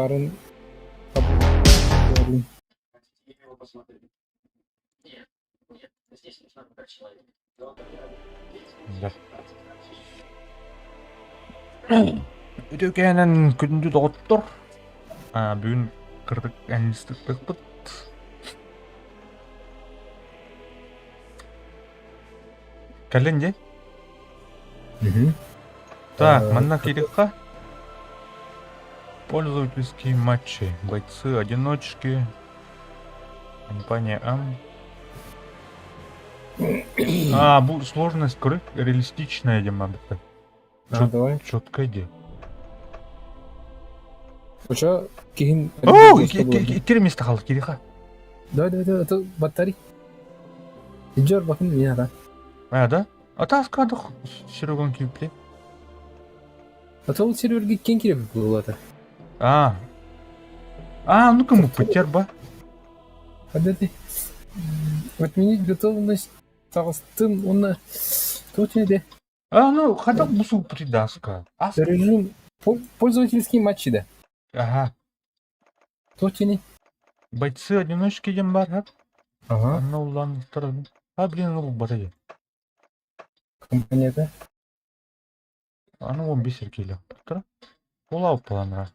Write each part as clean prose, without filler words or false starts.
баарын Да. Үтүөкээнэн күндү доҕоттор, бүгүн кырдык эннистыкпыт. Кэлин дии. Так, манна киириэххэ. Пользовательские матчи. Бойцы одиночки. Компания М. А, бу сложность көрүк реалистичная диэн барбыттар. А, давай. Четко иди. Очо киһин О, икки место хаалла кириха. Давай, давай, давай, это батарей. Идёр бакын не надо. А, да? А та скадах Серегон киипли. А то ол серверге кең керек болады. А. А, ну кому потерба. Подожди. Отменить готовность таҕыстым уонна туох диэн А, ну, хата бусу придаска. Режим пользовательские матчи да. Ага. Туох диэний? Бойцы одиночки диэн баар ха. Ага. Анна улаан А, блин, ну бата дии. Компанията. Аны 15 эркийлэх. Улаап планра.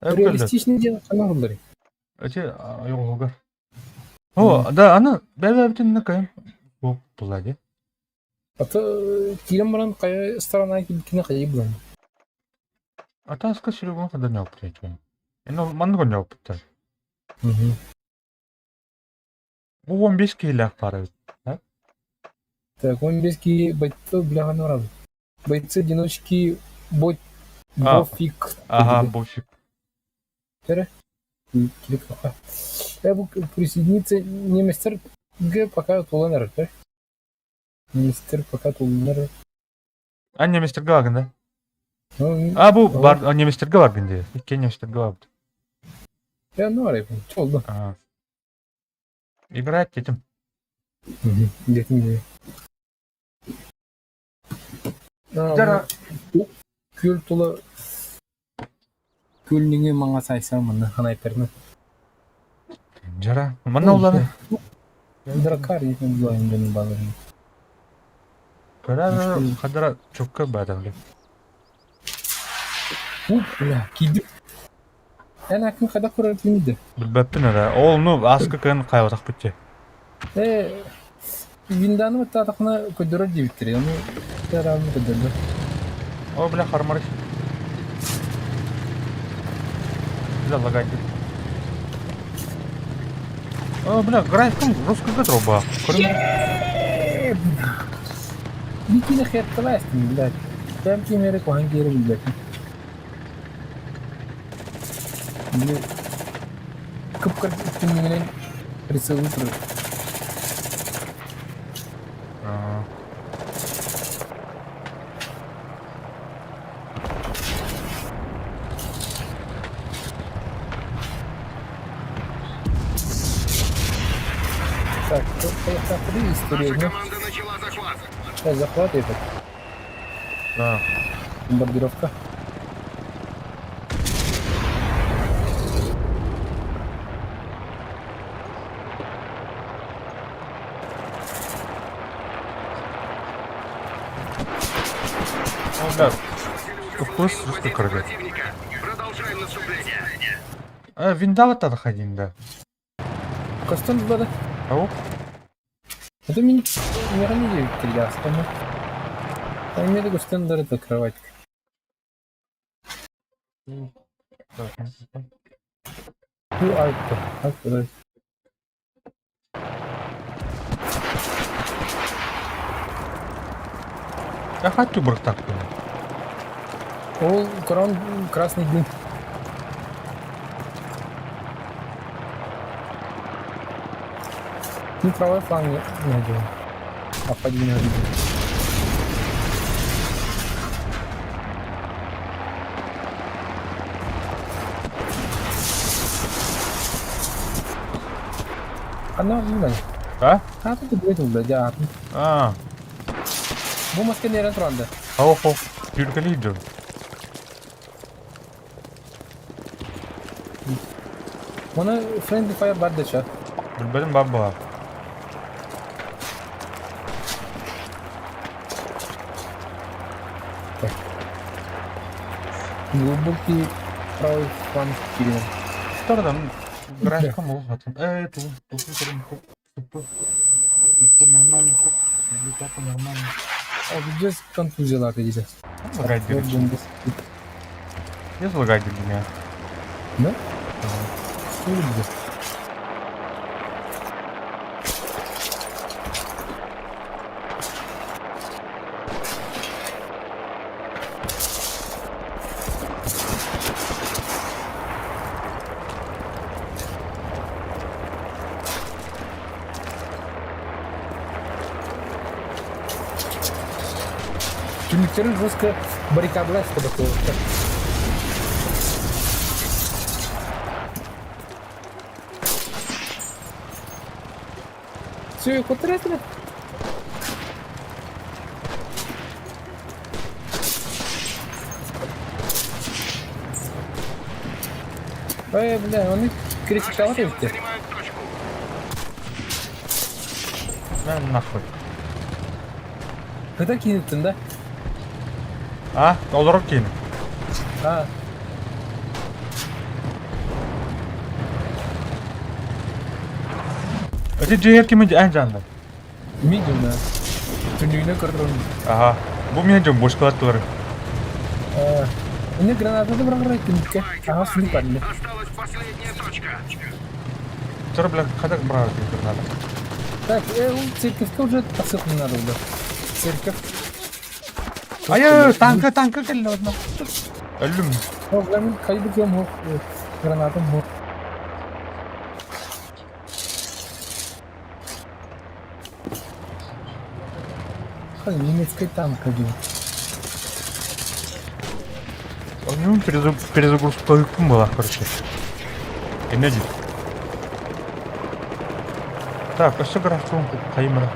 Реалистичный диэн ханна оҥороллорүй? Эти айылҕа. О, да, аны бэйэбитин кайым бу була дии. Аты киирэн баран хайа сторона кини хайа булан. Атааска сүрүгүн хадан ньооппут Эн маннык ньооппуттар. Бу 15 киһилээх пара эбит. Так, 15 киһи бойцы бляха барабыт. Бойцы одиночки бот А, бофик. Ага, бофик. Тере? Я бу присоединиться немецтер г пока туланар, да? Немецтер пока туланар. А немецтерге баргын да? Ну, А бу бар немецтерге баргын дии. Икки немецтерге барбыт. Я ну арайбын. Чолду. Ага. Играть этим. Детим дии. Дара. Күөл тула күөл нөҥүө маҥа сайсан манна ханайперны. Дьара. Манна уланы. Дракар диэн булайын дьон бааларын. Көрөр хадара чокка баатан. Уп, бля, киирдим. Эн акын хайдах көрөр да? Билбэппин эрэ. Ол ну аска кыан хайбатахпыт дии. Э, винданы баттаатахына көрдөрөр диэбиттэрэ, ону тарааны көрдөрдө. О, бля, хармарыч. Бля, лагает. О, бля, графиком русского труба. Бикини хетталаастым, блядь. Кэм кимери куһан киэри билбэтим. Били кып-кырдьык түннүгүнэн прицелы турар. Так, поехали историю. Наша команда начала захват. Сейчас захват этот. Да. Бомбардировка. О, да. Вкус русской крови. Продолжаем наступление. А, виндава ходим, да. Костон было. Ау? Это мин миэхэ диэбиттэр дьаастама. Эмиэ да көстөн да это кровать. Бу альпа. Альпа. Я хочу брак Ол крон красный дым. Ну, правый фланг найдем. А не найдем. Она не знаю. А? А тут будет, блядь, а. А. Бу маска не туранда. Охо, Юркали идет. Оны Friendly Fire бар да ча. Билбэтим бар буолар. Так. Глубокий правый фланг киирэн. Тардан графика мол хатын. Э, ту, ту, ту, ту, ту, нормально, хоп, нормально. А здесь контузия диде. Лагать берет. Я лагать меня. Да? Что Түннүктэрин жестко баррикадалар такого. Все, куттарасына. Ой, бля, оны критиковать Наши силы эбиттер. занимают точку. На нахуй. Когда кинеттин да? А, олорор киин. А. Эти дьиэ кими эн жанна? Медиум, да. Түннүгүнэ көрдөрөн. Ага. Бу мен дьон бошкалаттылар. Мне граната да бырагырай түннүккэ. Давайте, Ага, парни. сүнүк бар. Осталась последняя точка. Тор, бля, хадак брал граната. Так, церковь уже посылку не надо было. Церковь. Ай, танка, танка кэллэ одна. Өллүм. О, бля, хайбы кем хок, гранатом хок. Хай, немецкий танк один. Ну, перезагрузка была, короче. Энергия. Так, а что график каймара?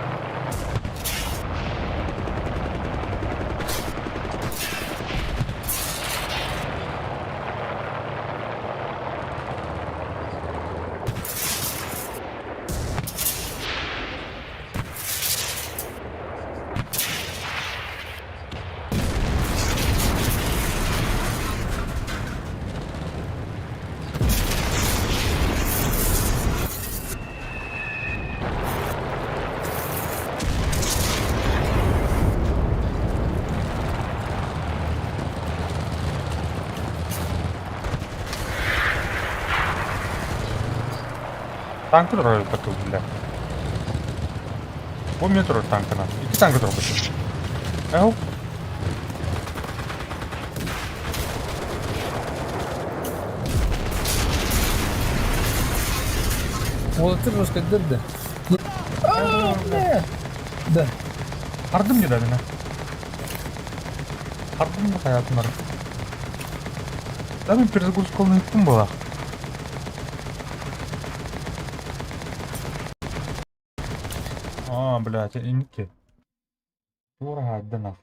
Танк турар потом, бля. Бу метро танкына. Икки танка турар Эл. Вот это жестко да. А, бля. Да. Хардым не дали на. Хардым да hayatım var. Да мен перезагрузка кым была. А, блядь, инки. Тура да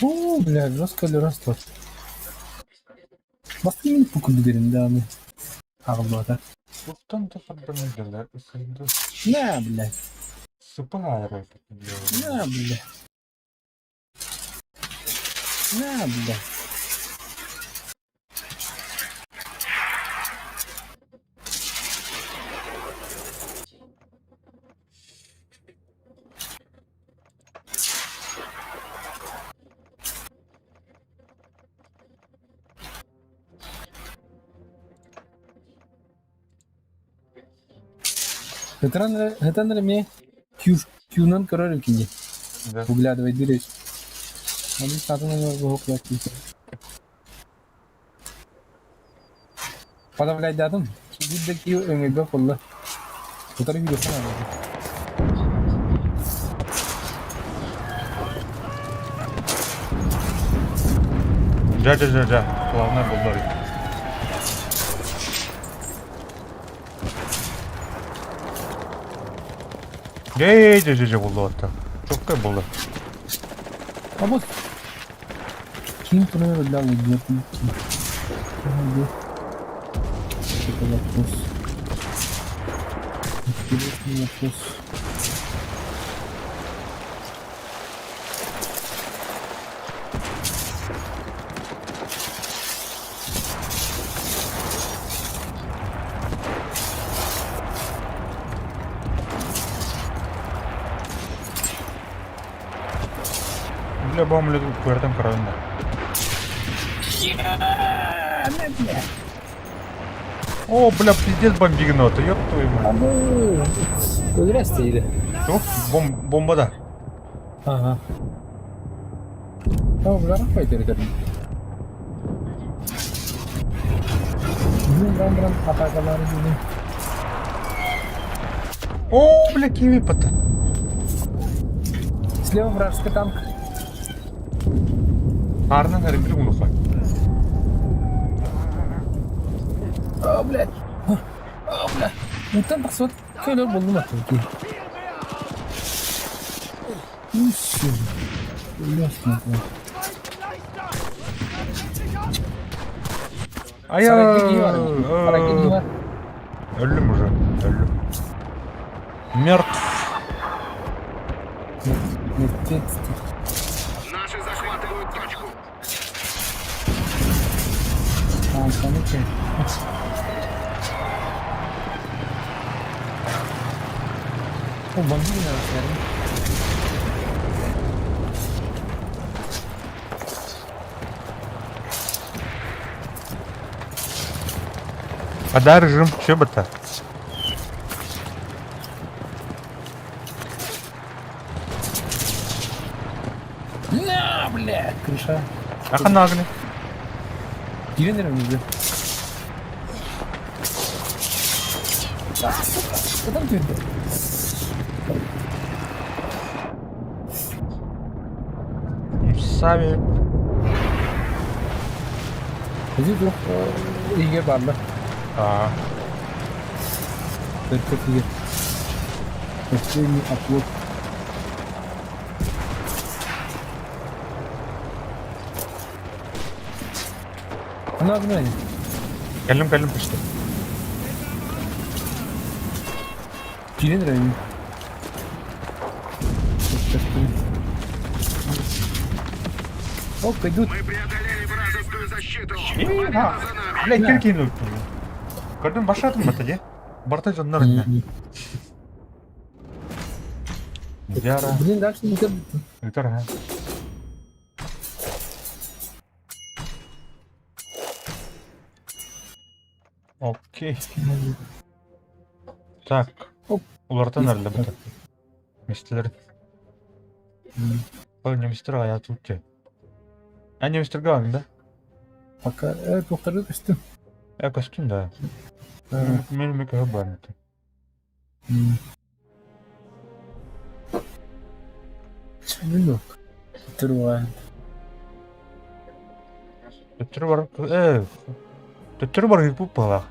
О, бля, жестко растет. Басты мен пукун дерин да аны. Агылбата. Туктан да хардым дела. На, бля. Сыпа На, бля. На, бля. Ветеран мне Q-нан король кине. Да. Выглядывай дыры. Они сатана на него клятки. Подавлять датым. Бидде ки өңөйбө колла. Утары видео сана. Жа, жа, жа, жа. Главное булдар. Жей, жа, жа, жа, булду атта. Чокка булду. А вот. Ким турар өллөөх Это вопрос. Интересный вопрос. Бля, бомбля куэртан караванда. О, бля, пиздец бомбигнота, ёб твою мать. Өлөрөстейді. Туох? Бомба да. Ага. О, бля, қайтер Бран-бран атакалары дейді. О, бля, киви пота. Слева вражеский танк. Арнан эрбир унуха. О, блядь. О, бля. Уттан тахсыбат көлөр болдум аттым. Үс. Ая. Өллүм уже. Өллүм. Мертв. Наши захватывают точку. О, бомбили, наверное. А режим, че бы то? На, блядь, крыша. Аха нагни. Кирен уже. А, сука, что там ты? Сами. Иди друг, иге барла. А. Только иге. Последний оплот. Она огнань. Кэллим, кэллим почти. Кирен район. Оп, идут. Мы преодолели вражескую защиту. Победа за нами. Бля, кир кинут. Көрдүм башатым бата де. Барта жоннор инне. Яра. Блин, дальше не Өтөр ха. Окей. Так. Оп. Улартан арла бата. Мистер. Ол немістер ая тут. А немістерге алың да? Пока тоқтарды көстüm. Э, костюм да. Мен меке бар. Bilmiyorum. Түрі Төттөрү бар. Э. Төттөрү бар кип бала.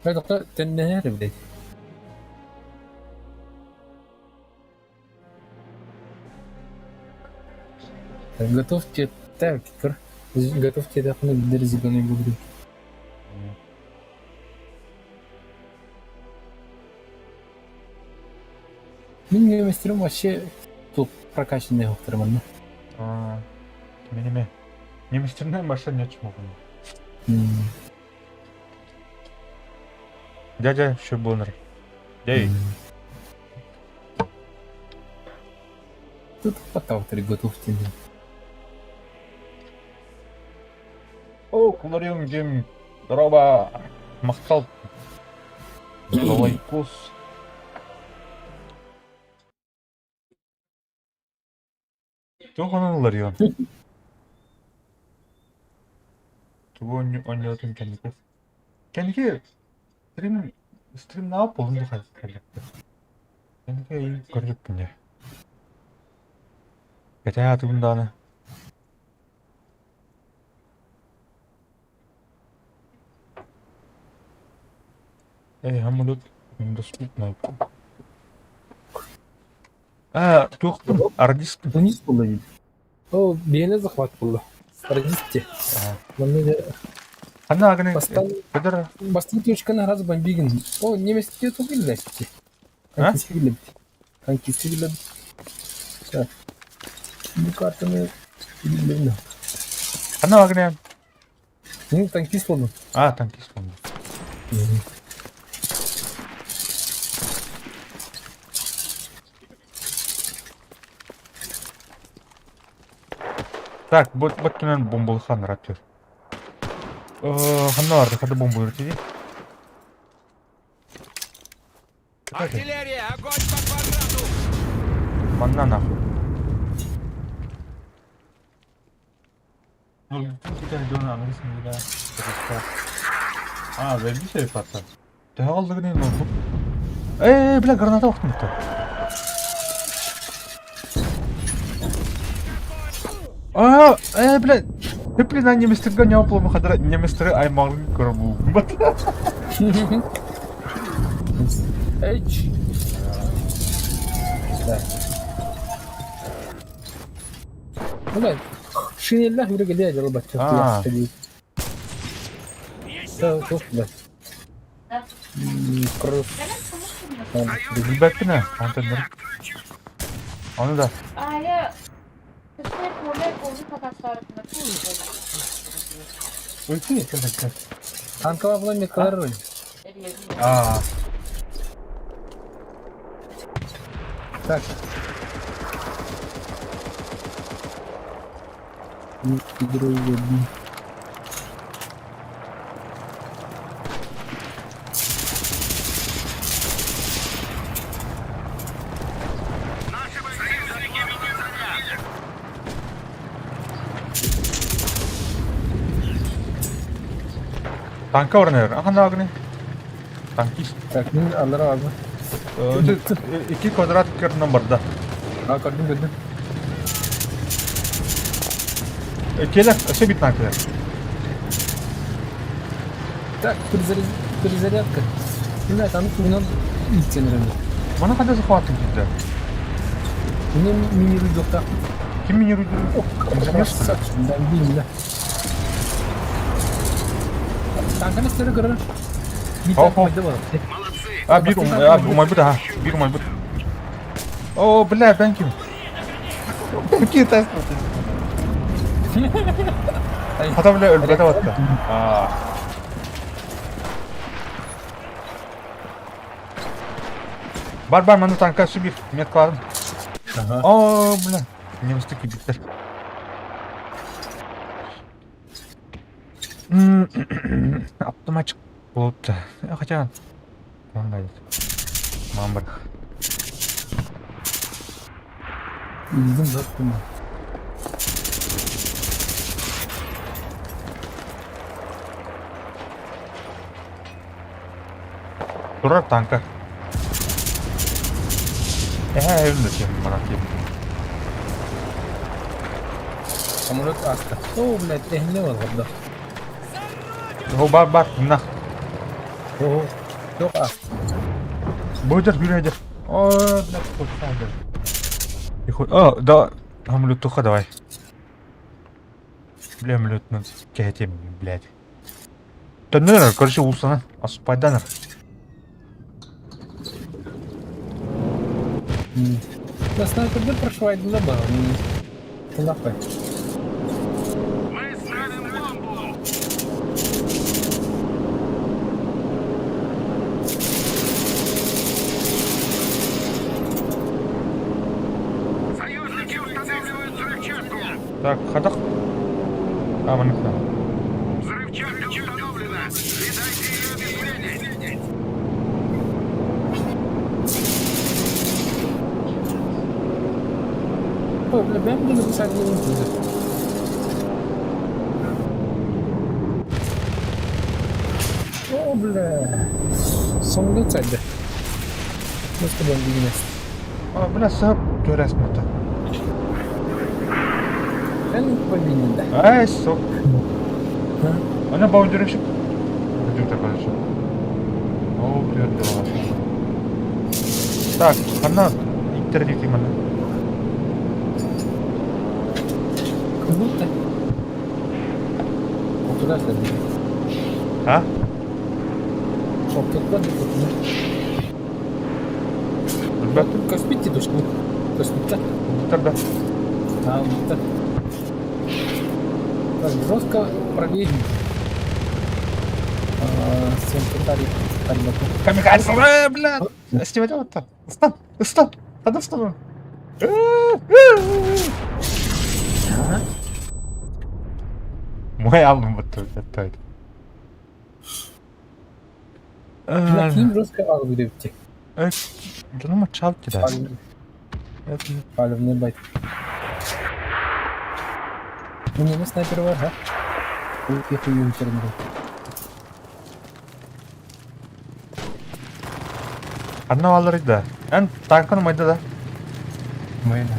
Тоқта теннер блядь. Готовьте так, готовьте дахны зеленый буду. Мин неместерим вообще тут прокачанный гоқтырмын. А. Менеме. Немістерден башка не чмогун. Дядя еще бонер. Дей. Тут потавтыры готовьте. О, куларым дем. Здорово. Махтал. Лайкос. Туох онон уларыйан? Тугу оонньоотун кэнники? Кэнники стрим стримнаабыт буоллун дуу кэллэхпит. Кэнники эйигин көрбүппүн дии. Кэтээн аатыбын даҕаны. Эй, хаммыдыт доступно. А, туохпун, ардиспын. Вниз было. О, бейне захват было. Радисте. Манна Ханна аганы Бастан Федор бастакы точканы разбомбигин. О, немецкие тугиллэсти. А? Танкисты билэбит. Танкисты билэбит. Так. Бу картаны билбэбин. Ханна аганы Ну, танкист буоллум. А, танкист буоллум. Так, бу баттынан бомбалыхан ратыр. Ханна барды, хада бомба өртеди. Артиллерия, огонь по квадрату! Манна нахуй. А, verdi şey hatta. Төһө алдыгын ноутбук. Э, бля, граната охтум А, э, бля, Ты, неместерге не опломы хадра, неместере аймағын көрбу. Эч. Да. Бля, шинеллах бир келе дьолу А. бачча. Да, туох бля. Крыс. Билбэппин антеннер. Оны да. Аля, Уйти, как Танкова була меткалар роль. А, Так. Наши бойцы закинули заряд! танка орнер. Аха, агны. Танкист. Так, мин аллара алба. Iki квадрат кер номерда. А, көрдүм, көрдүм. Келер, все бит келер. Так, перезарядка. Бля, там минут итсен Мана қандай захватын килде? Мне мини-рудёк Ким мини руйду? Инженер, что ли? Красавчик, бомбин, да. Танканы стере көрөр. Хо, хо. Молодцы! А, бир, а, умай бут, ага. Бир умай бут. О, бля, thank you. Какие тест? Хата, бля, өлбөтө батта. А. Бар, бар, маны танка су бир, меткаладым. Ага. О, бля. Немістік кибиттер. Автоматчик болыпты. Хотя, маңдай. Мамбар. Илдим заттым. Турар танка. Э, кем мана кем. Самолет аста. О, блядь, эхне бар да. О, бар, бар, на. О, жоқ аста. Бөдер, бүйрәдер. О, блядь, қойсаңдар. О, да, самолет туха давай. Бля, самолет, ну, кәтем, блядь. Төннөр, короче, улсана, аспайданыр. Да, снайперді прошивает да бар. Лапай. Мы ставим бомбу! Союзники устанавливают взрывчатку! Так, хадах. А, маны Взрывчатка установлена! Не дайте ее обезвредить! Ой, бля, бэм не написать не будет. О, бля. Самолет сайды. Просто бомбигнес. А, бля, сап, төрәс мата. Мен бомбигнен да. Ай, сок. Ана баундерімшік. Компьютер, короче. О, бля, да. Так, ана иттер деймін. Как будто. Туда садись. А? Шоптотка дыкытны. Билбэппин. Көспүт титушник. Көспүттэр. Ылбыттар да. А, ылбыттар. Так, жестко правее. Камикадзе, бля! Стивет, Ыстан, ыстан, хада ыстан. Мой алым бутты. Ким жестко алып үдебитти? Дьонум ачаабыт кидаас. Палевный байт. Мин снайпер бар, ха? Их Ханна баалларый да? Эн тааҥканы умайда да? Умайда.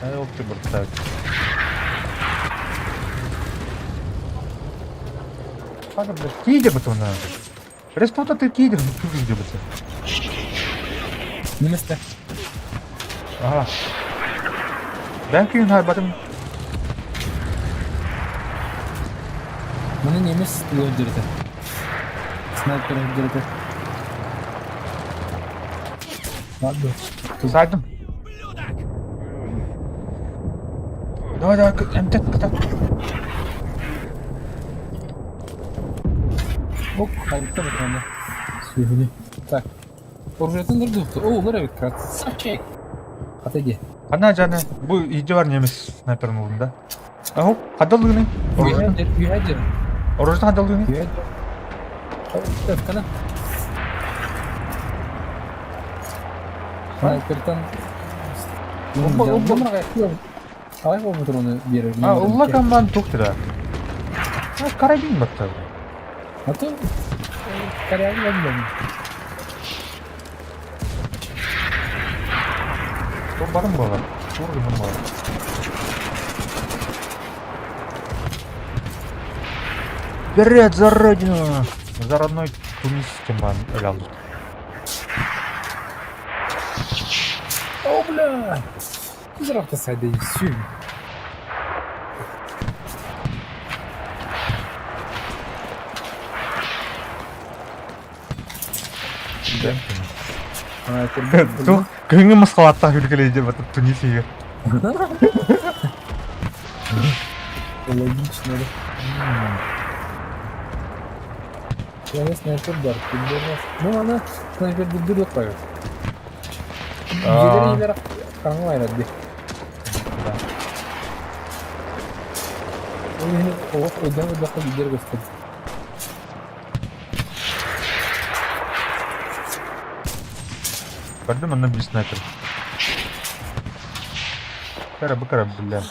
Ээ, ол тыбырта. Хага, блядь, киде бутуна. Респота ты киде, киде бутуна. Неместе. Ага. Бэн күйін хайбатым. Маны немец өлдүрдү. Снайпер өлдүрдү. Ладно. Сайдым. Давай, давай, эмтет, кытат. Оп, хайбыта бутуна. Сүйүнү. Так. Оружиятын нырдықты. О, олар эбит, красавчик. Отойди. Ана жаны, бу иди бар немец снайперин ылдым да. Аху, хадалыгыны. Үйәдер, үйәдер. Оружие хадалыгыны. Үйәдер. Кана. Снайпертан. Алай болмутур оны берер. А, улла камбан туктыра. А, карабин батта. А то карабин батта. То барым буолар. Тур гынан буолар. Вперед за родину! За родной Тунис тем өлө О, бля! Зрапта сайды сүй. Тух күҥҥү мысхалаттаах үлкэлэйдэ бата Тунисига. Логично, да? Я снайпер бар, Ну, она снайпер дурдук қойып. Жедер илер қараңғы айрады. Да. Ол мені оқ өден өден видер көстеді. Көрдүм онно биир снайпер. Кара бу кара бля.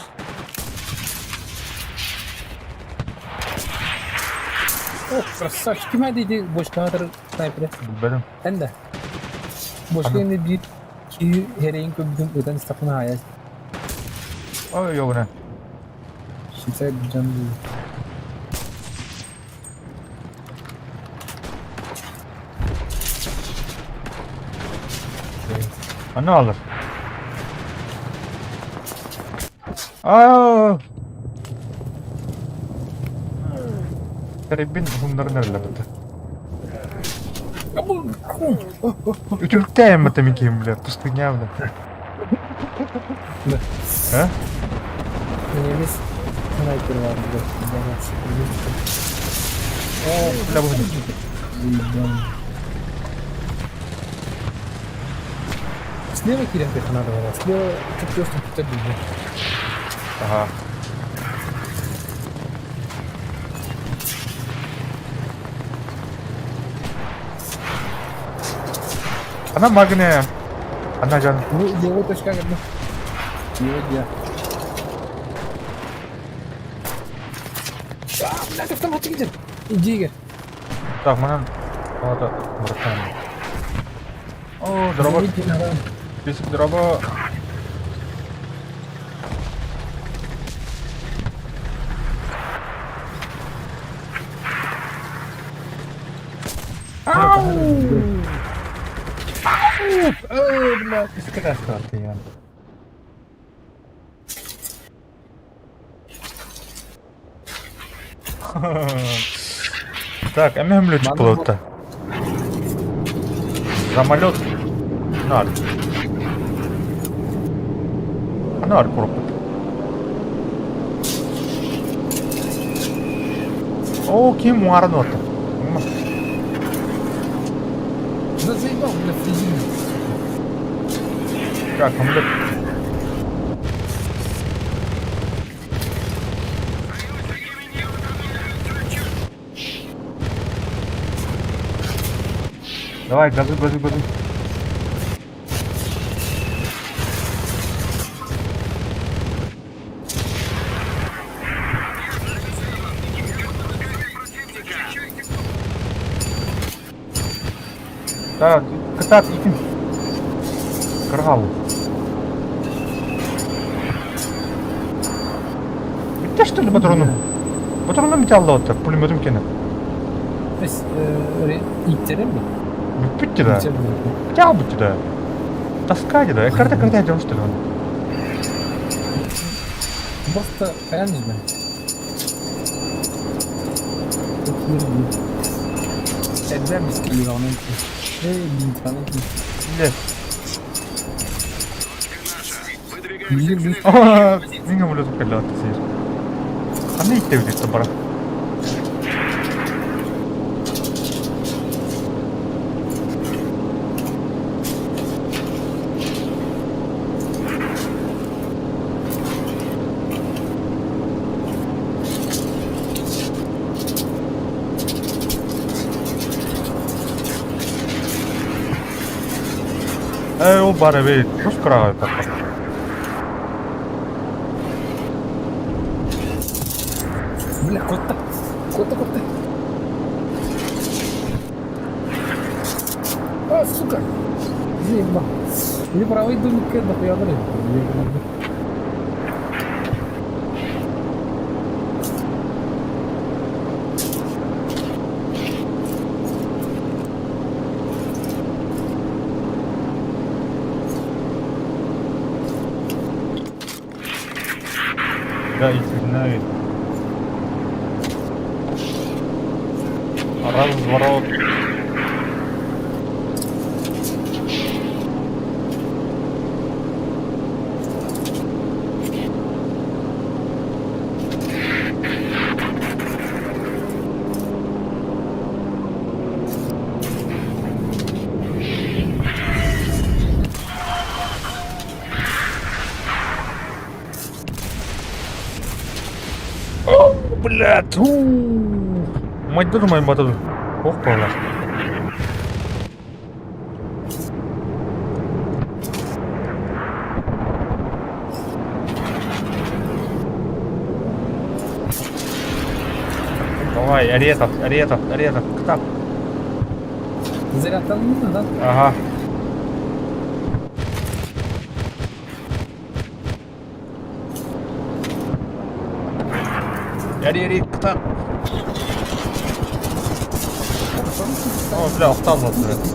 О, красавчик. Ким дейді бочкаға снайпер? Билбэтим. Эн да. Бочка енді bir ki hereyin köbüdüm öden istaqına hayal. Ой, йогуна. Şitse can değil. Анна алыр. Аа. Карабин хумнарын эрэлэ Үтүлүктээн бата микиим бля, пустыня бля. Да. А? Немец снайпер бар. О, бля, бу. Слева кирен надо было. Слева чуть просто тут бежит. Ага. Ана магне. Ана жан. Ну, левая точка, как бы. Левая где? А, блядь, автоматик где? Иди, Так, манан. Ата, братан. О, дроба. Список дроба. Ау! О, бля, ты я. Так, эмиэ летчик Манна буолбута. Самолет наар. Наар куруппут. Оо, ким муҥарын уота? Да заебал, бля, фрезина. Так, самолет. Давай, газуй, газуй, газуй. Так, кытаат итин. Кыргаал. Бүттэ что ли патрону? Патрону металлоотта, пулеметум кэнэ. То есть, ииттерем би? Бүппүт да. Хотя бы да. Тоска да. Карта карта идем что ли он? Просто хайаан не знаю. Нет. Мин көмөлөтүп кэллэ сир. Ханна ииттэбит бара? Ээ, ол баар эбит. Тус кыраҕа Бля, куотта. Куотта, куотта. А, сука! Заебал. Или правый домик нахуя блин. Да, извиняюсь. Разворот. О, блядь! Мать думай, бату. Ох, пала. Давай, аретов, аретов, аретов, кто? Заряд там нужно, да? Ага. Яри, кто? О, бля, охтал блядь.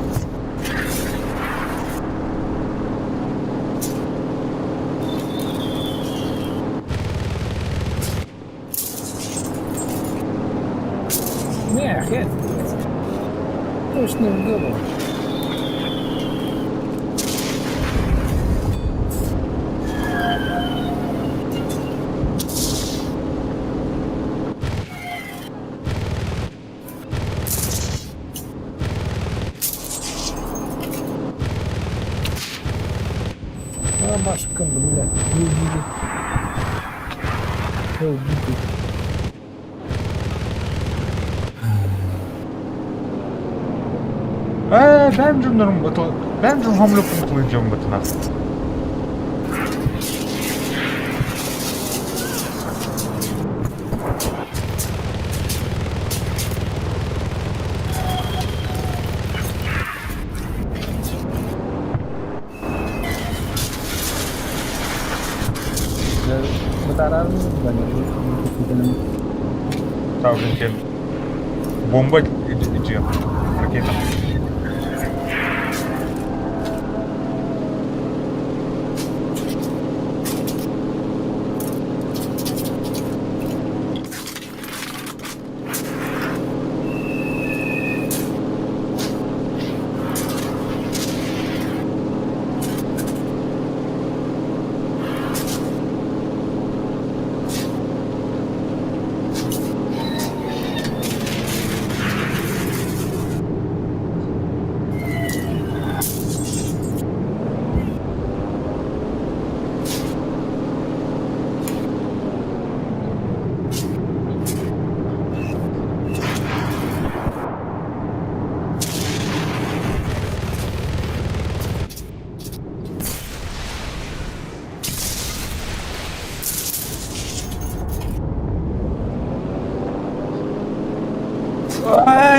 Не, хет. Точно в голову. А, Машка, блядь, не убили. Я убитый. Ээ, бэм дьоннорум, бэм дьон хомлоппун тылыдьым бытына. Бытааран Саужин бомба идет. Ракета.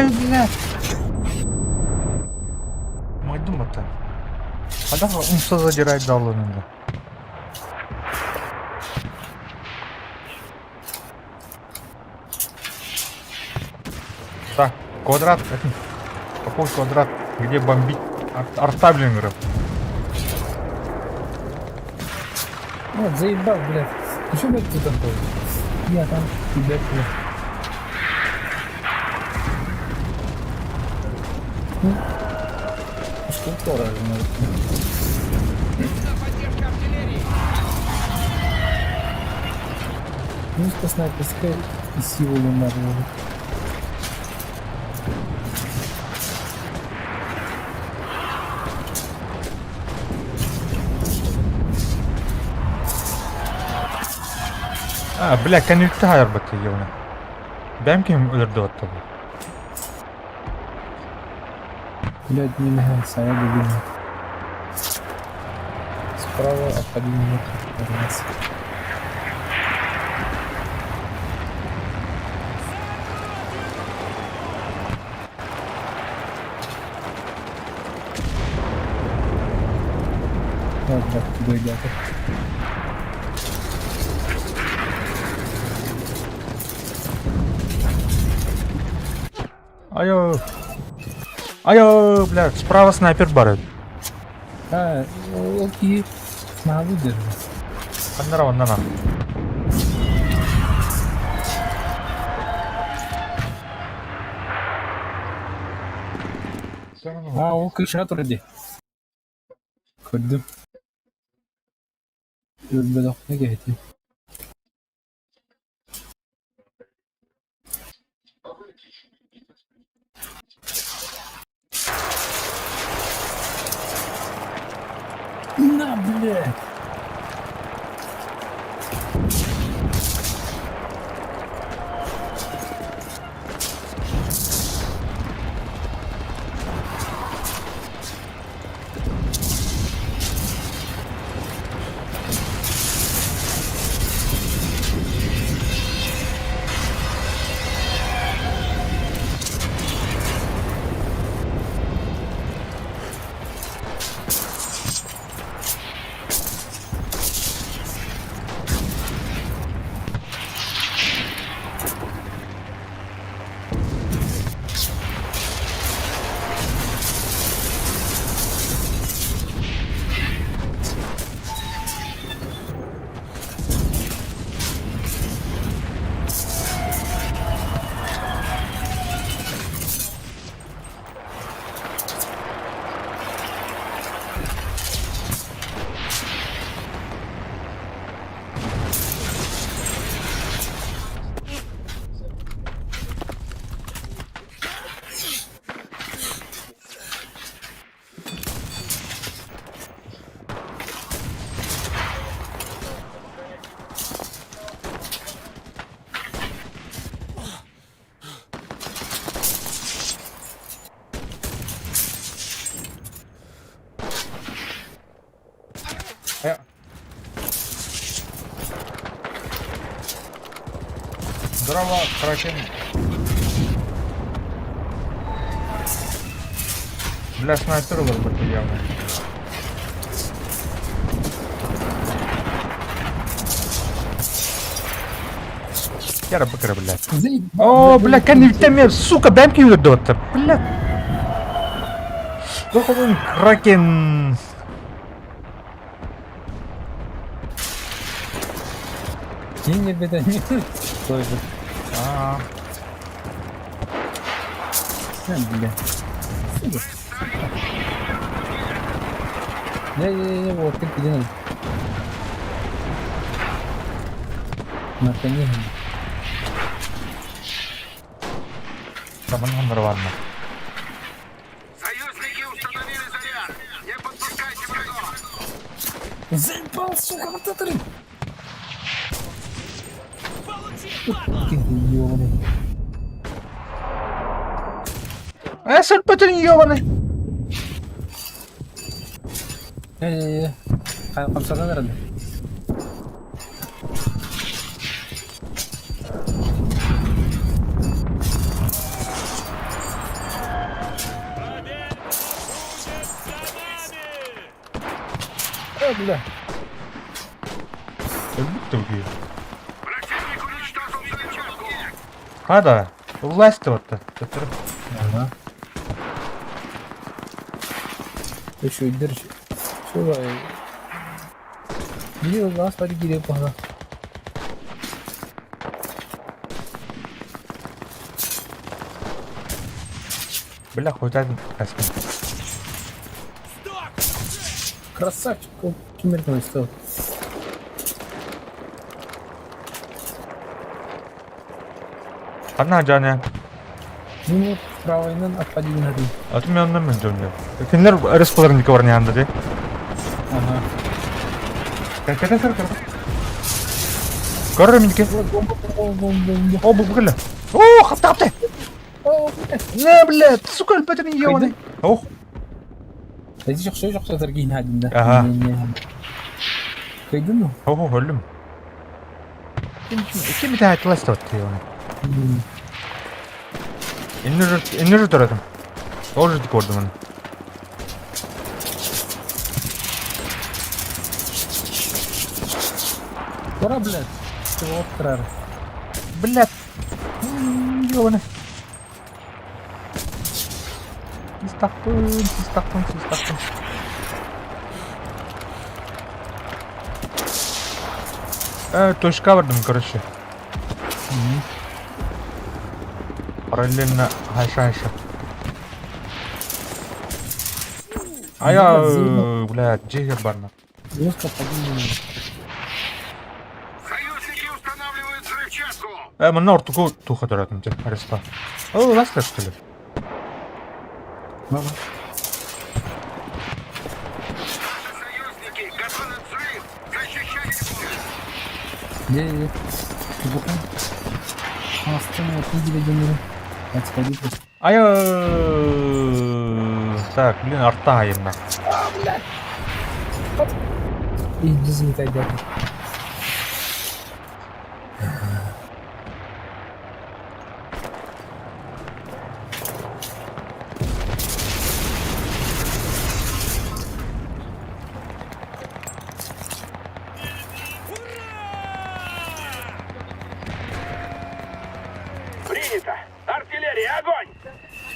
Ай, бля! Майдым бата. Хайдах умса задирать далланында. Так, квадрат. Какой квадрат? Где бомбить? Арта, блин, говорю. Вот, заебал, блядь. Ну что, блядь, ты там был? Я там, тебя, блядь. Ну, Скульптора же, наверное. Ну, снайперская и силу надо. А, бля, кэнниттэн хайарбат тиийэҕинэ. Бэйэм киһим өлөрдө баттабын. Блядь, не могу, сама любимая. Справа от 1 метр от нас. Вот, блядь, туда идет. Айо. Айо, бля, справа снайпер баар. А, окей. Могу держать. Ханнара оннана. А, ол крышаға тұр иди. Көрдүм. Өлбөдөхнө кэһити. На, блядь! Здорово, Кракен. Бля, снайпер вырвать явно. Яра бакара, блядь. Заебал, О, бля, кэнниттэн, сука, бэйэм киһи өлөрдө бля. Дохобун Кракен. Кинь беда не Тоже. А, А, бля. Сука. Не-не-не, вот ты где надо. На коне. там нормально. Союзники установили заряд. Не подпускайте врагов. Заебал, сука, вот это ты! Ты ёбаный. Э, сөлпөтүн ёбаный. Не-не-не. Хамсадан наверное. бля! Өлбүт да киһи. Противник уничтожил взрывчатку! Хада, власть вот Төттөрү. Ага. Еще и держи. Все, Били лас пари гире пага. Бля, хуйтатын каспин. Красавчик, кимеркин стал. Ханна жаны. Ну, правайынан отпадин один. А ты мен оннан мен жөнү. Кинилер респаларын бар нянда ди. Ага. Кәтә сер көр. Көрөр минке. Бомба, бомба, бомба. О, бу бу О, хапта хапта. О, блядь. Не, блядь, сука, өлбөтүн ебаный. Ох. Эти жакшы жакшы таргин хадин да. Ага. Кайдын ну? Ох, өлдүм. Ким бит айтылас тотты ебаный. Иннер иннер торатым. Тоже көрдүм аны. Тора, блядь. Чего тұрар? Блядь. Ебаный. Систактын, систактын, систактын. Точка бардым, короче. Параллельно хайша-хайша. А я, блядь, джиггер барна. Жестко поднимем. Союзники устанавливают взрывчатку! Манна ортуку туха торатым те, ареста. О, ласка, что ли? Мама. Наши союзники готовят взрыв! Защищайте его! Где, где? Ты Астана, вот видели, где Отходи просто. Ай, так, блин, арта именно. Иди залетай, дядя. Принято! Артиллерия, огонь!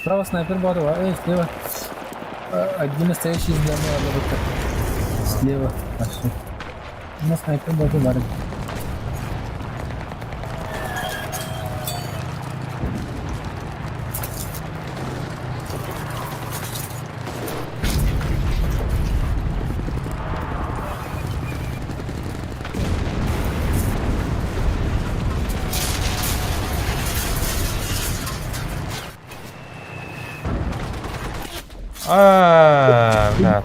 Справа снайпер Барова, эй, слева. Один настоящий из дома Слева, а все. На снайпер Барова. А, бля.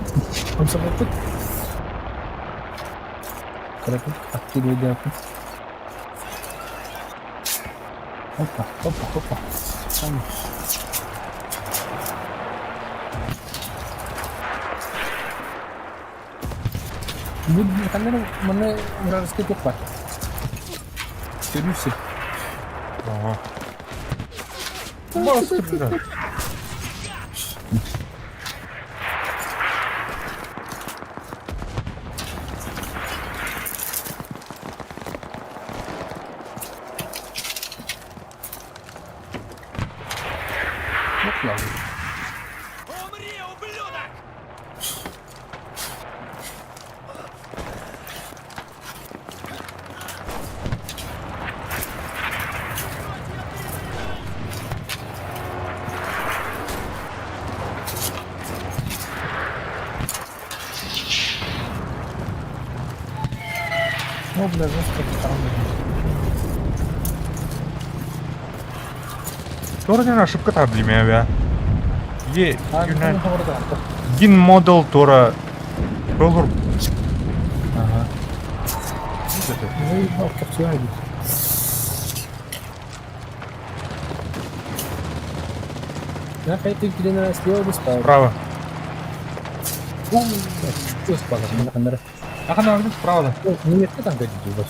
Он со мной тут. Короче, откидывай дяку. Опа, опа, опа. Там. Бу камера маны вражеский тух бар. Сөрүсі. Ага. Бас, бля. Умри, ублюдок! О, бля, жестко там. Тора не ошибка там для меня, Е, А, юнай. ну, орда. Гин модел Тора. Доллар. Ага. Заебал, как все идут. На ты перена слева или справа? Справа. Что справа? На Ага, на справа, да. Ну, не там гадить, ебать.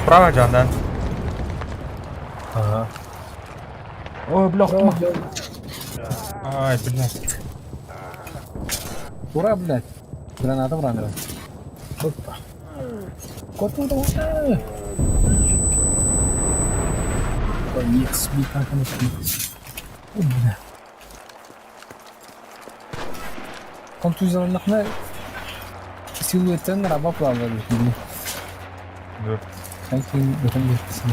Справа, Джан, да. Ага. Ой, бля, Ура, хуй. блядь. Ай, блядь. Ура, блядь. Граната быраҕан Опа. Коту Конец Бля. Контузияланнахына силуэттэн раба плавала били. Да. Хайкин өтөн биэрписин.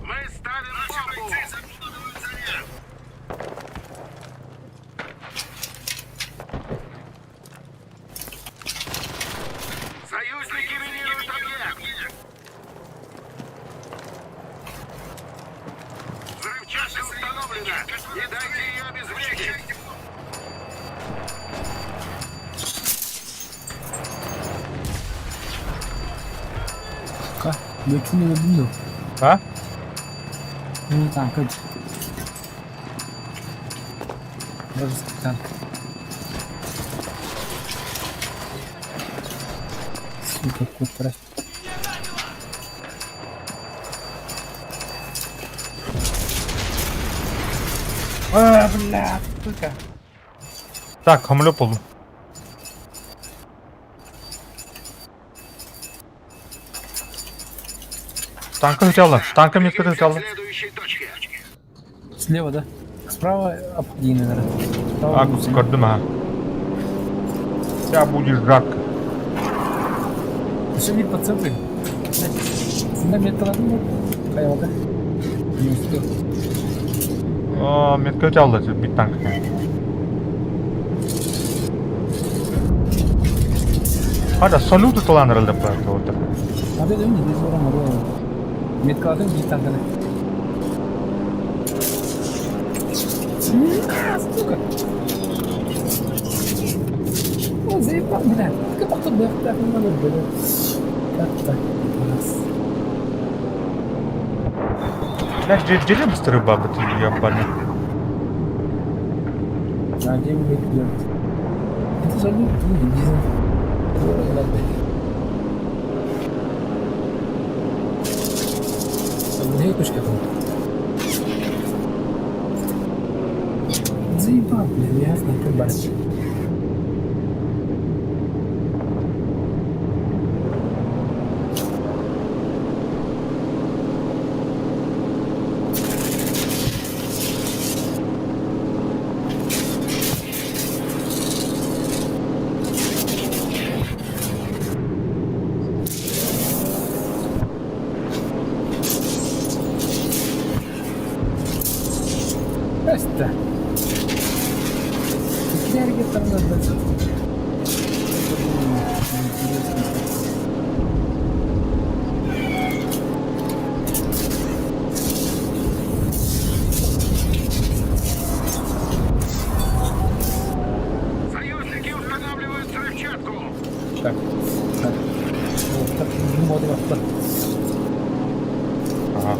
Мы ставим бомбу! Союзники минируют объект! Взрывчатка установлена! Не дайте ее обезвредить! Ка, бөчүн өлдүм доо. А? Ну танка. Вражеский танк. Сука, кот А, бля, сука. Так, хамлёп buldum. Танка хотела. Танка метка Двигаемся хотела. к следующей точке. Слева, да? Справа обходи, наверное. Справа А, гуси. көрдүм, а. Тебя будет жарко. Еще не по центру. На метр одну. Хайвата. Не успел. О, метка хотела бит танк. Хада салют талан рылды вот. Надо не здесь вором ору. Метка один бит танканы. Сука. О, заебал, бля. Как будто бы так не надо было. Как так? Раз. Бля, где быстрые бабы ты ебаный? А где вы делать? Это салют, ну, бизнес. Ладно. Где точка там? Заебал, блин, ясно, как барыч. Здрасте. Какие там надо? Интересно. Союзники устанавливают взрывчатку! Так, так. Вот, так, ну, вот, вот, так. Ага.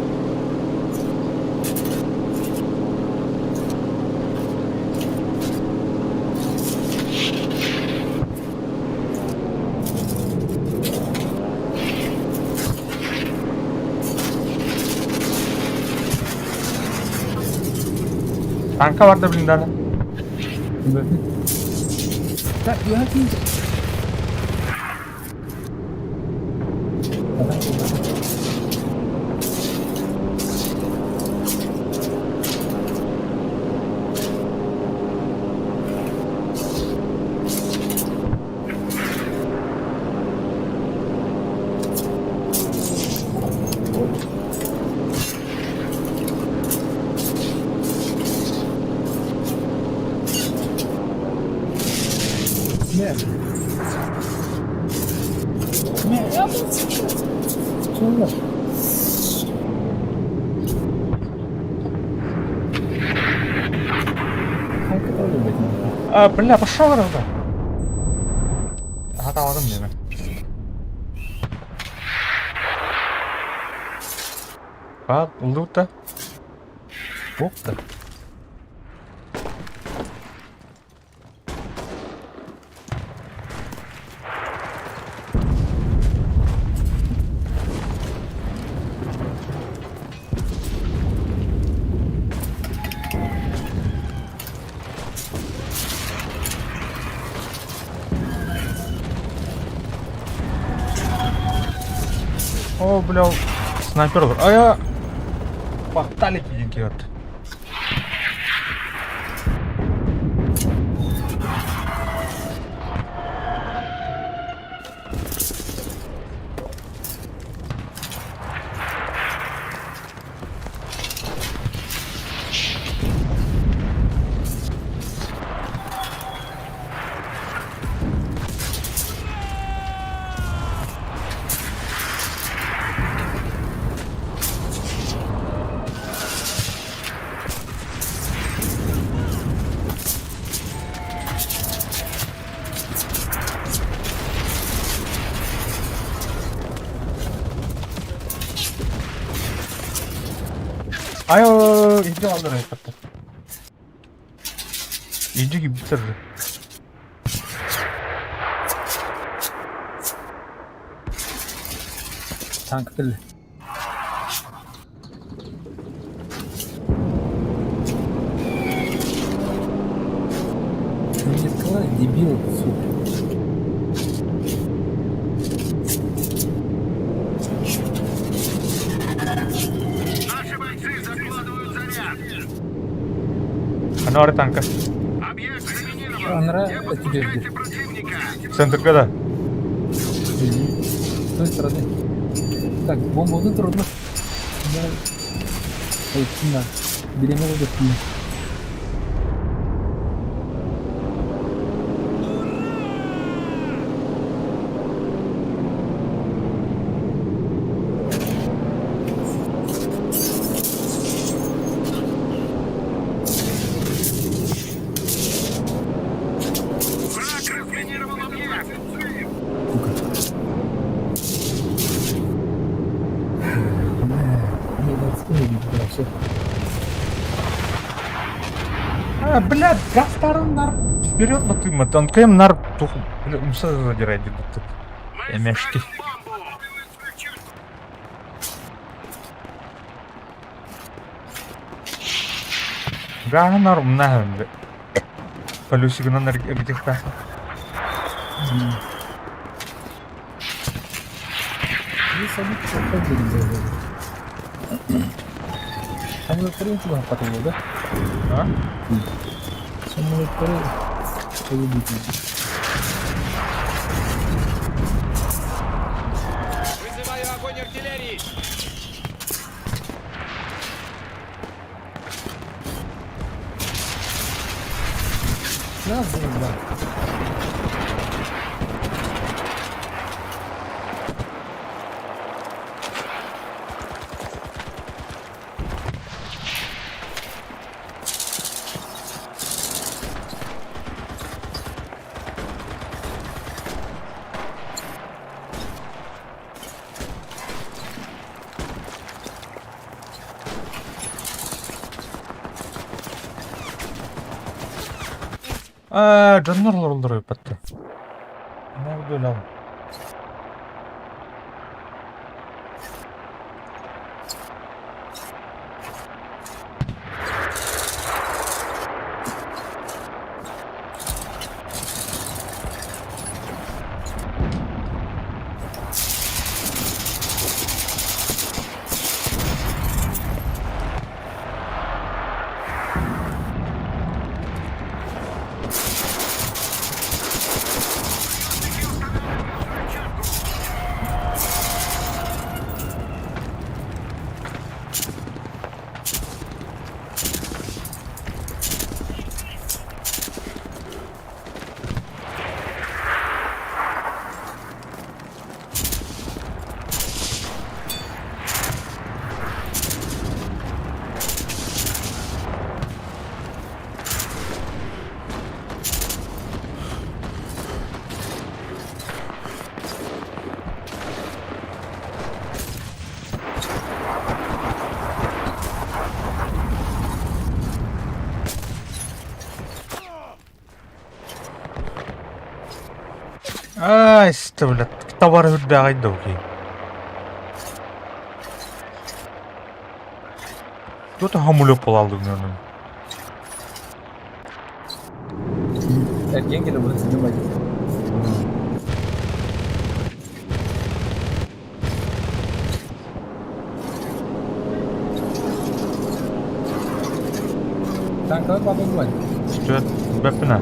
Танка бар да блин дали. Так, я один. Давай, давай. Бля. Бля, я был Что за? А, бля, пошел рада. Хаталадым диэмэ. Баар, ыллыбыт да. Опта. О, бля, снайпер. А я... Пахтали киһи Ай, иди аллар айтпатта. Иди битер. Танк кэллэ. Ты мне сказал, дебил, сука. Наши бойцы закладывают заряд. Анара танка. Объект заминирован. Анара, Не а тебе подпускайте где? противника. Центр года. С той стороны. Так, бомбу ну трудно. Да. Ой, на. Берем его до Враг разминировал объект. Сука. Не, да, все. А, блядь, гастарын нар. Вперед вот ты, танкаем нар туху. Бля, умса задирай тут. Мы Эмешки. ставим бомбу. Гаһы нар умнаһын. Полюсигынан эргитихта. И садитесь, уходили. Самолет туда потом, да? А? Самолет полюбите. Вызываю огонь артиллерии! Да, да, да. А, дьоннор олороллор ыппатта. Не удалям. Ай, сте, блядь, товар үрдээҕэй да окей. Кто-то хамулеп буолаллыгын онон. Эргиэн кэлэ быһа сылдьан бардым. Танковый папа бывает. Что бэппинэ?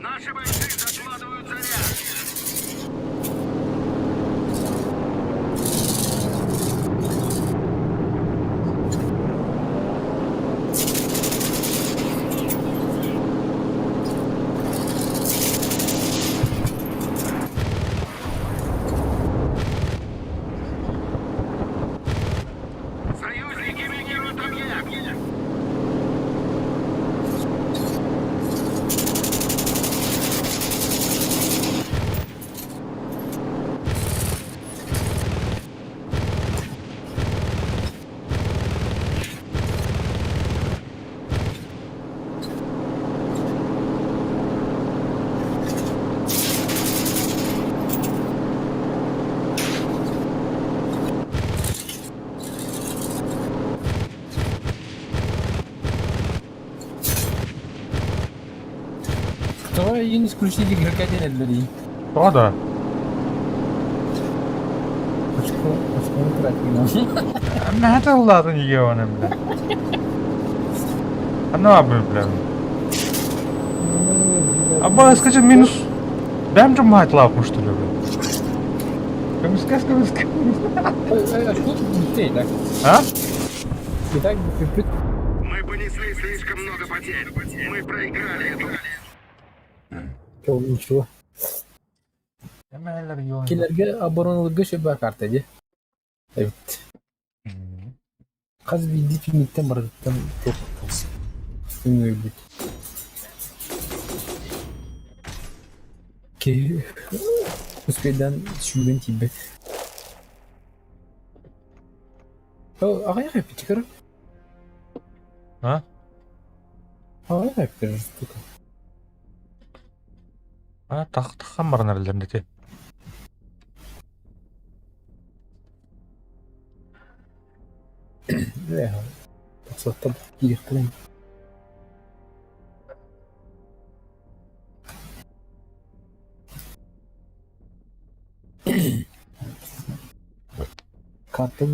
Наши бойцы закладывают заряд. Союзники минируют объект. Тоҕо эйигин исключить игрока диэн эллэрий? Тоҕо да? Очко, очкону тратила. Мэхэ тыллаатын иге оны, бля. Ана бля. Аба, скажи, минус. Бэм же мать лапу, что ли, бля. Көмүскэс, көмүскэс. Очко бүттей, так? А? И так бүппүт. Мы понесли слишком много потерь. Мы проиграли эту. Ничего. Кинилэргэ обороналарга сөп карта дии. Эбит. Хас биирдии түннүктэн барытыттан туох үҥүөлбүт. Киһи успейдаан сүүрэн тиийбэт. Аҕыйах эппит көрө. А? Аҕыйах эппит штука. А, таххан баран эрэллэр ити. Тахсаттан киириэхтэрин. Карта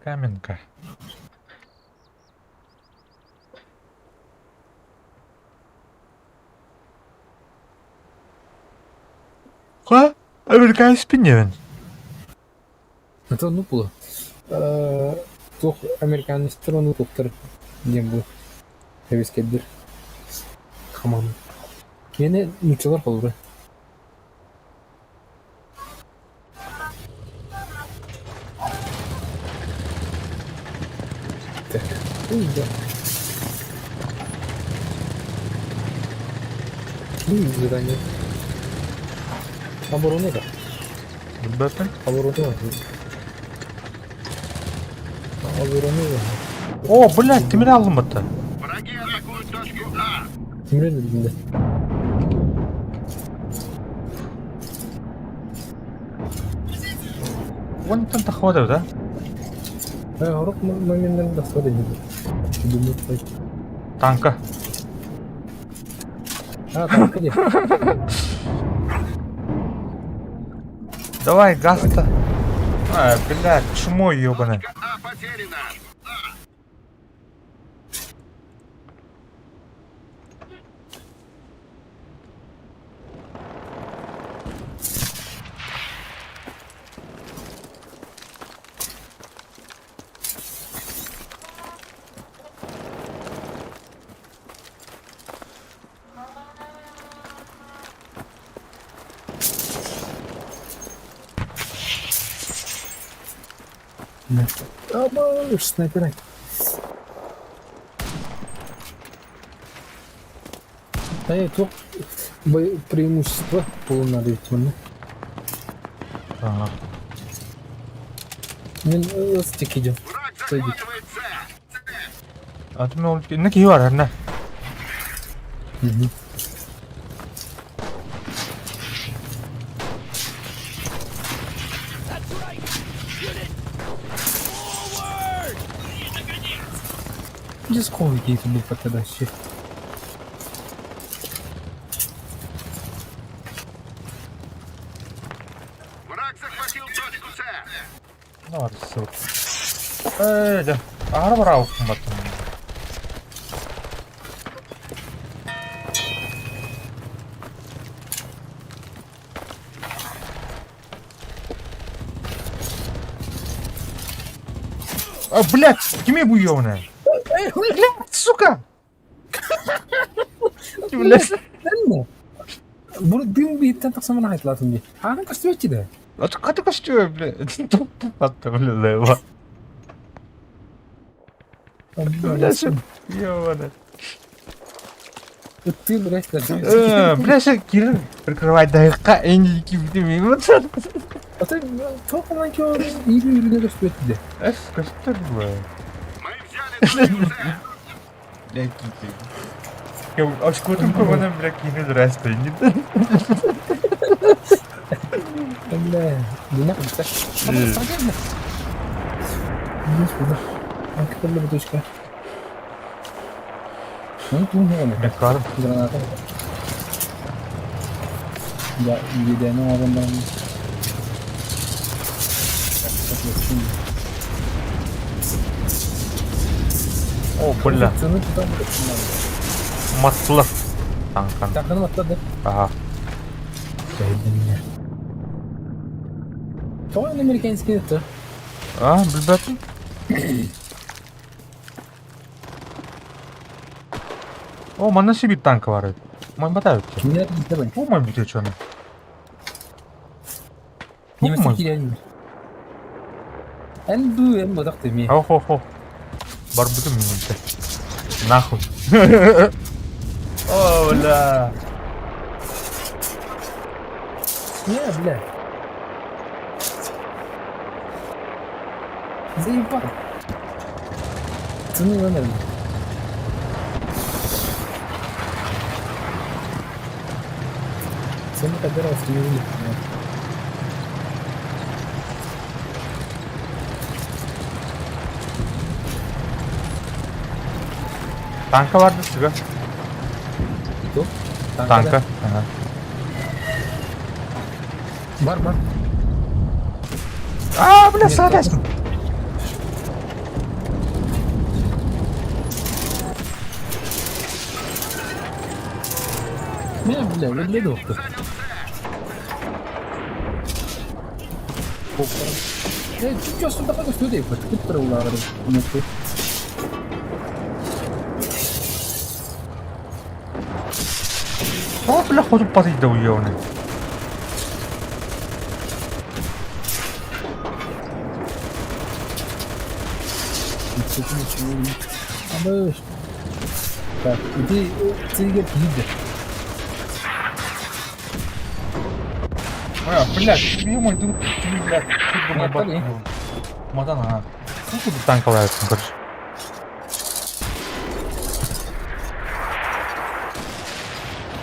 Каменка. Ха? Американец пиневин. Это ну было. Туох американецтар ону туохтар диэн бу эбискэйдир хаман. Киэнэ нууччалар холобура. Так, да. Ну, задание. Оборона да. Бөтен? Оборона. Оборона. О, блядь, тимир алдым бытта. Враги атакуют точку А. Тимир өлдүндө. Уонтан таххыбат эбит, а? Урут моментынан тахсыбат ини. Танка. А, танка дии. Давай, газ-то. А, блядь, чмо ебаное. Точка А потеряна. Абаш, снайпера. Э, туох преимущество буолунар эбит манна. Ага. Мин ыстык идем. Враг Сойди. захватывает С. А ты мне на киһи бар, на. Угу. Дисковый какие-то был подходящий. Враг захватил точку С. Ну, сука. Э, да. Аһара бараабыппын баттым. А, блядь, кими бу ёбаная? Блядь, сука! Блядь. Бу дым бииттэн тахсан хайтлаатым дии. Аана көстүбэччи да. А ты как ты блядь? Тупо, блядь, Блядь, ёбаная. Ты, блядь, Блядь, Кирилл прикрывать да энди ким А ты тоқынан кео ири ирине көстүбэт да. Эс, көстөр бу. Мы взяли точку С. Бля, кити. Очкотун көмөнөн, бля, кини здрасте. Бля, дина кыбыта. Анка точка. Ну, тун Мен карым. Граната. Да, едәне алган барам. О, бля. Цены тутан Маслы. Танкан. Танканы атлады. Ага. Тоҕо американский это? А, билбэппин. О, манна сибит танка бар эбит. Мой батайбыт. Кинилэр билбэт. О, мой бүтечөні. Немесе киирэн. Эн бу эн бодох тэми. Хо хо хо. Бар бүтүн минутте. Нахуй. О, бля. Не, бля. Заебал. Цены номер. Цены подбирался не увидел. Танка барды сыга. Кто? Танка. Ага. Бар, бар. А, бля, садасың. Не, бля, бля, доктор. Э, чуть что такое студия, вот улары. О, бля, хотуп батыйда уёбаны. Так, иди, цигер киирдэ. А, блядь, ё-моё, тут, блядь, тут бы Матан, Матан, ага. Ну, тут танка короче.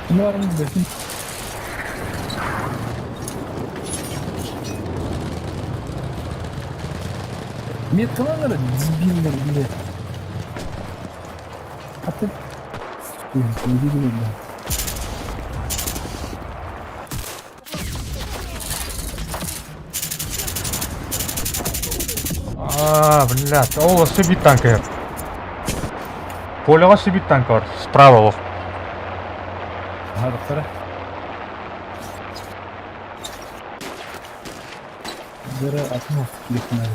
Ну, армия бэхин. Меткаланнар дебиллэр, бile. А ты... Не видели, да. А, блядь, ол өссө биир танка. Полеҕа өссө биир танка бар, справа олох. Ага, доктора. Бары атын телефоннары.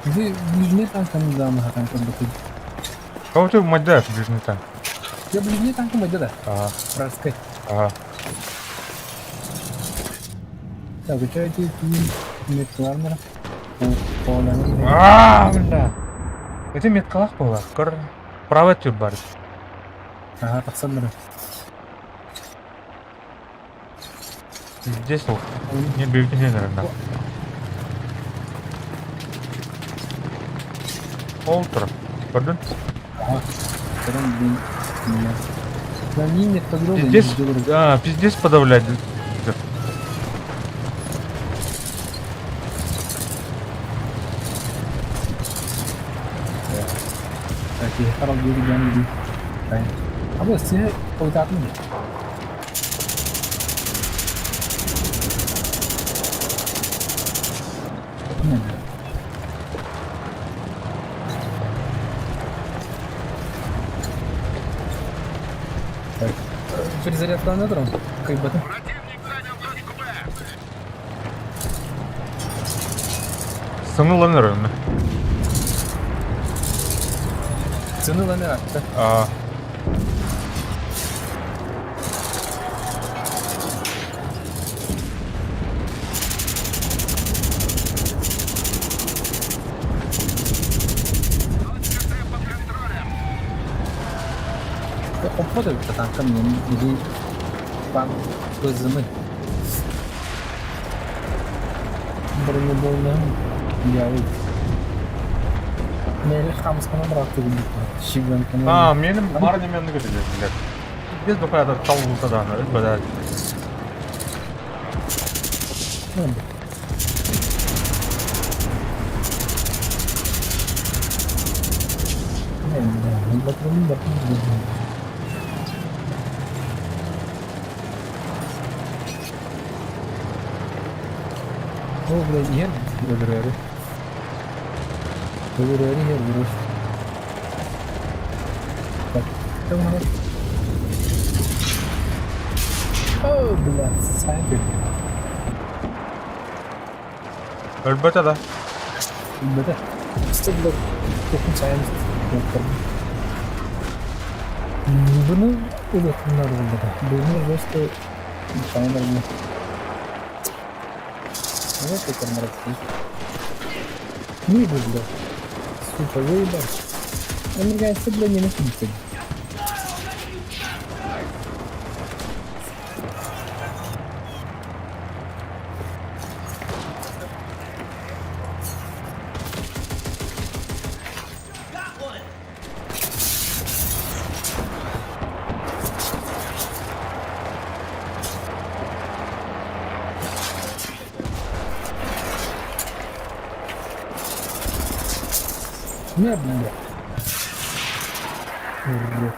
Вы ближний танканы даамаха танкар бытый. Кого ты мадя ближний танк? Я ближний танк мадя да. Ага, Вражеской. ага. Так, у тебя эти меткаларнера. А, бля. Это меткалаах буолар. Көр, правый өттүгэр бар. Ага, тахсаннары. Здесь ол. Не бэйбитин наверное. Ол турар. Көрдүн? Ага. Втором блин. Да не нет подруга. Пиздец, а, пиздец подавлять. Так, я харал диэки дьон дии. Абы сиһэ ойутаатын дии. Так, перезарядкалана туран кыйбатым. Противник занял точку Б. Сымыланыр аны. Цены ламера. А, Точка С под контролем. Оппода танкам или пан көзімі. Бронебойным я Мели хамскана брат Щиган а, менин бар неменни көтөдө, блядь. Пиздец бакайда талбылта да, өлбөдө. О, блядь, иһэр өлөрөөрү. Өлөрөөрү иһэр өлөрөр. Так, там надо. О, блядь, снайпер. Өлбөтө да. Өлбөтө. Что, блядь, тухун сайын Bunu өлөтүнөр булду. Bunu просто сайын булду. Вот это мрак. Не булду. Сука, выебал. Американцы, бля, не находятся. Не, бля. Урод.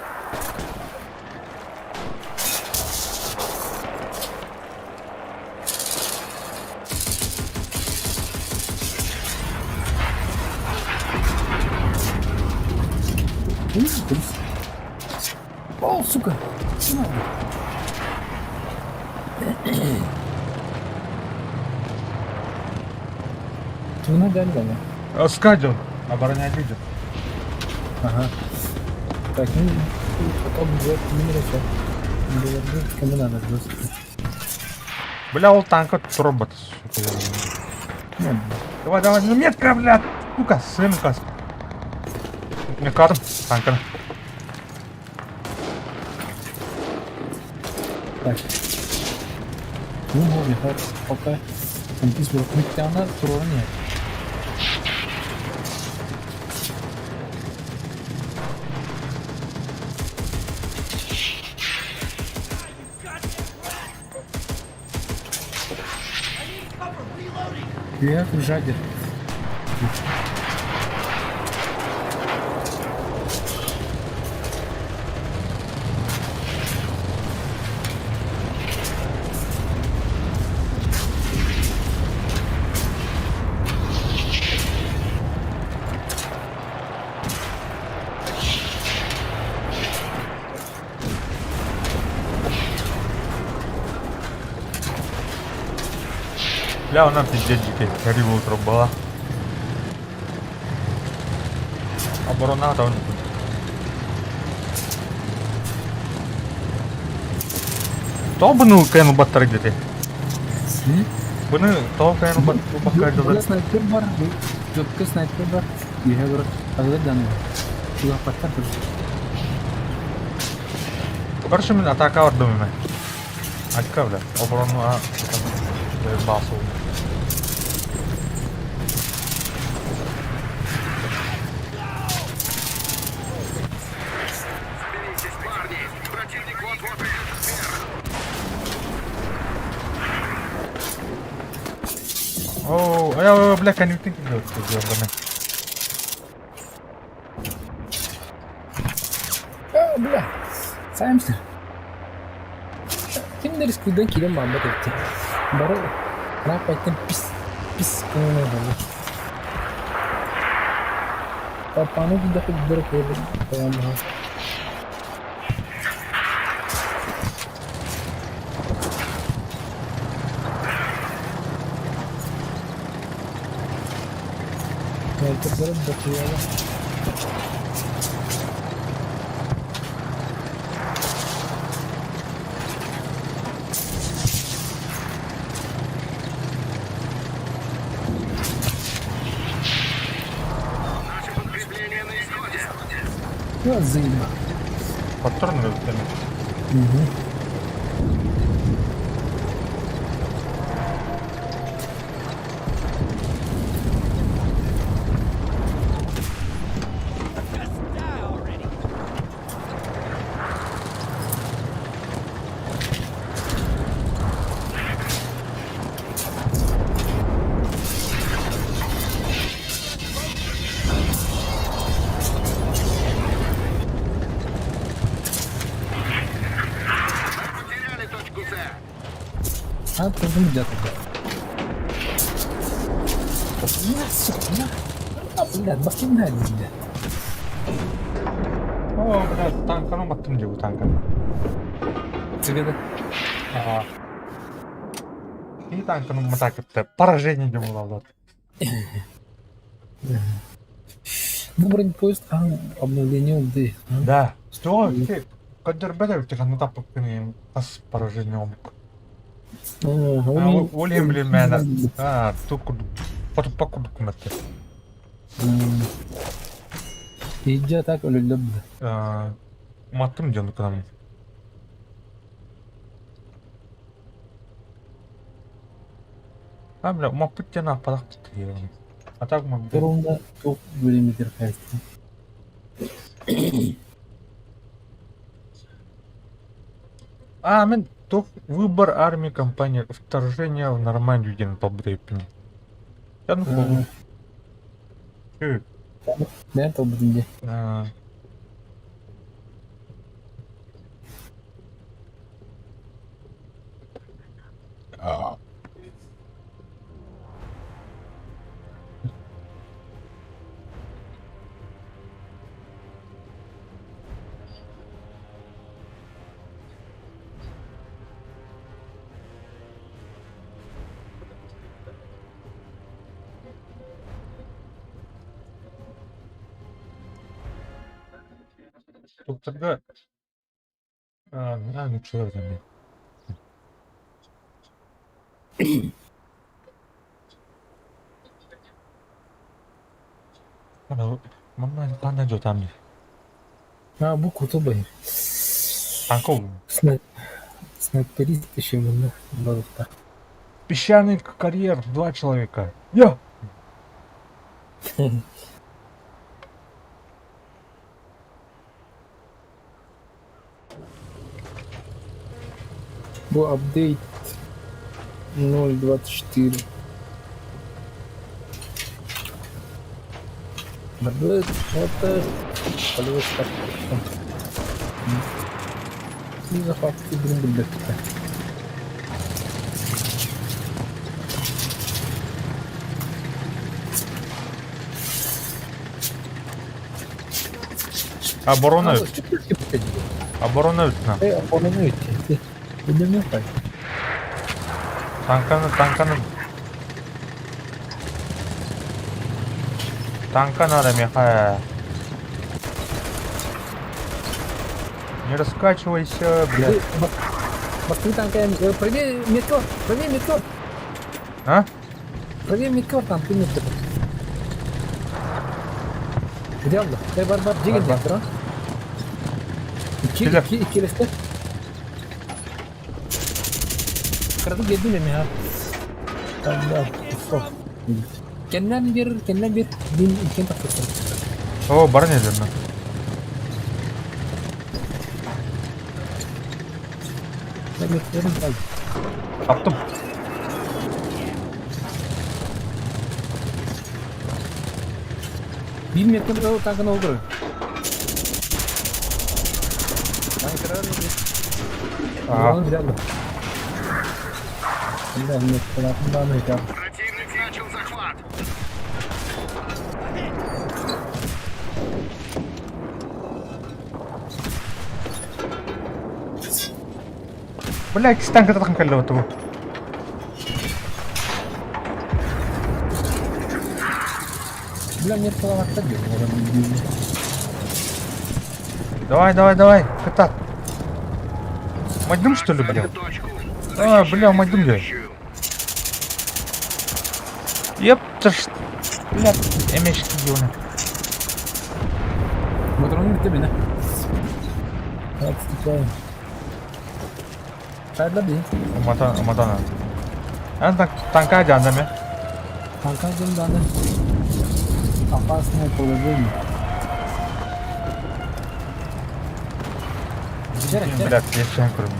О, сука! На. Туна дали, Скадил. Оборонять видит. Ага. Так, ну, потом взять не решать. Кому надо просто. Бля, ол танка робот, сука. Давай, давай, ну метка, бля. Сука, сымка. Меткадым, танканы. Так. Ну, можно, пока. Компис был миттяна туруоран Үөһэ кружадер. Бля, она пиздец дикий. Горилла была. Оборона там. Тоҕо бұны кыайан ылбаттар диэтэ? Бұны тоҕо кыайан ылбакка Бу снайпер бар, жопка снайпер бар. Үөһэ олорор. Аҕыйах даҕаны чугаһаппаттар дуо? Короче, мин атака бардым имэ. Атка, бля, оборону а басыл. Соберитесь, парни! Противник вот-вот идет вверх! Оо, э, бля, коннектинг делает, Э, бля, Саймстер. Ким да рискуйдан киирэн барбат эбит. Бары ыраах пис пис гынан олороллор. Папаны билдэххэ билбэт кыайан баһа. Снайпердары дохуяла. Наше подкрепление на исходе! Ну, заеба. Патроны өлтөмүт. Угу. Мы потеряли точку С! А, тоже где-то. На, сука, на. А, блядь, баскетбол, блядь. О, бля, танканы баттым дии танканы. Тебе Ага. И танканы матакытта. Поражение диэн буолаллар. Бу бронепоезд а, обновление ылды. Да. Что? Көрдөрбөт эбит ханна таппыккын тас поражение омук. Ол иһин билин мээнэ а тук курдук потуппа курдук гынатты. Иджа так өлөллөр да. Маттым диэн кынам. А, бля, умаппыт диэн ааппатахпыт А так умаппыт. Турунда туох бөлүмүтэр хайысты. А, мин туох выбор армии компания вторжение в Нормандию диэн талбыт эбиппин. Я ну Бэйэн талбытын дии. Туктарга а, нуччалар этэн Манна ханна дьотам А, бу куту байыр. Танка ол. Снайперист еще манна балыкта. Песчаный карьер, два человека. Я! Бу апдейт 0.24. Барбыт, вот полевой штаб. Захватки билин билбэттэр. Оборона, оборона үтна. Оборона үтте. Билемем. Танканы, танканы. Танка надо, меха. Не раскачивайся, блядь. Бастыы танка, правее метро, правее метро. А? Правее метро там, ты метро. Где он? Эй, бар, бар, дигин метро. Икки, икки, икки Кырдык биэрдим эмиэ Кэннэн биэр, кэннэн биэр, мин иккиэн тахсыттым. О, баран эдерна. Таптым. Биир метр танканы олдур. Противник начал захват. Бля, танк это кэллэ бу. Бля, мне Давай, давай, давай, катат. Мадым, что ли, бля? А, бля, мадым, бля. Епта ж, бля, эмешки ёна. Матроны битте меня. Отступаем. Хайда би. Уматан, уматан. Ан так танка жандаме. Танка жандаме. Опасное положение. Блядь, я сейчас көрүм.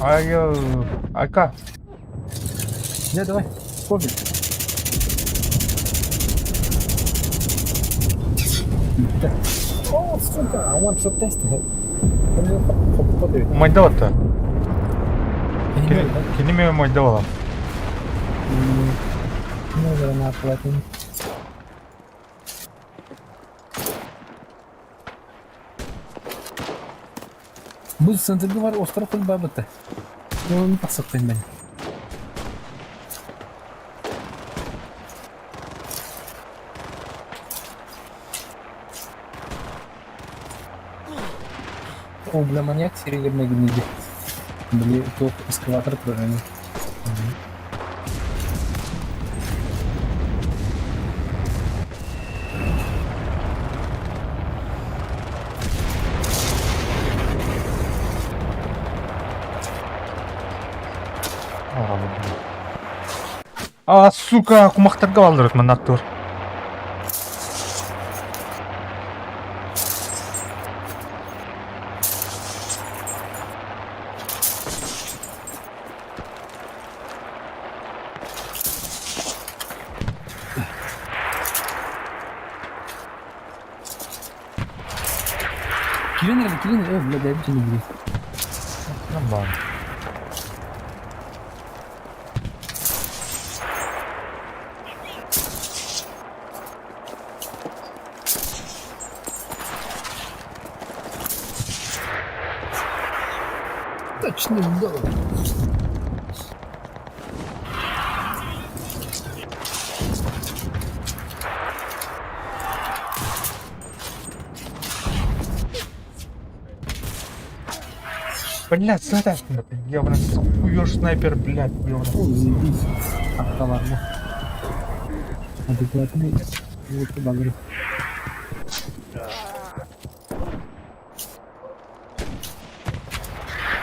Ай, айка. Не, давай, кофе. О, сука, I want to test it. Умайдавата. Кини умайдавала. Ну, гранату. Бу центрга бар остров бабыты. Оны тақсықтайын мен. О, бля, маньяк серебряный гниди. Бля, топ эскаватор прожили. А, сука, кумахтарга алдырыт манаттыр. Кирин, Кирин, бля, дай мне блин. Нормально. Точно в голову. Блядь, задашь, ёбаный, хуёж снайпер, блядь, ёбаный. Ой, заебись. Автоварма. Адекватный. Вот багры.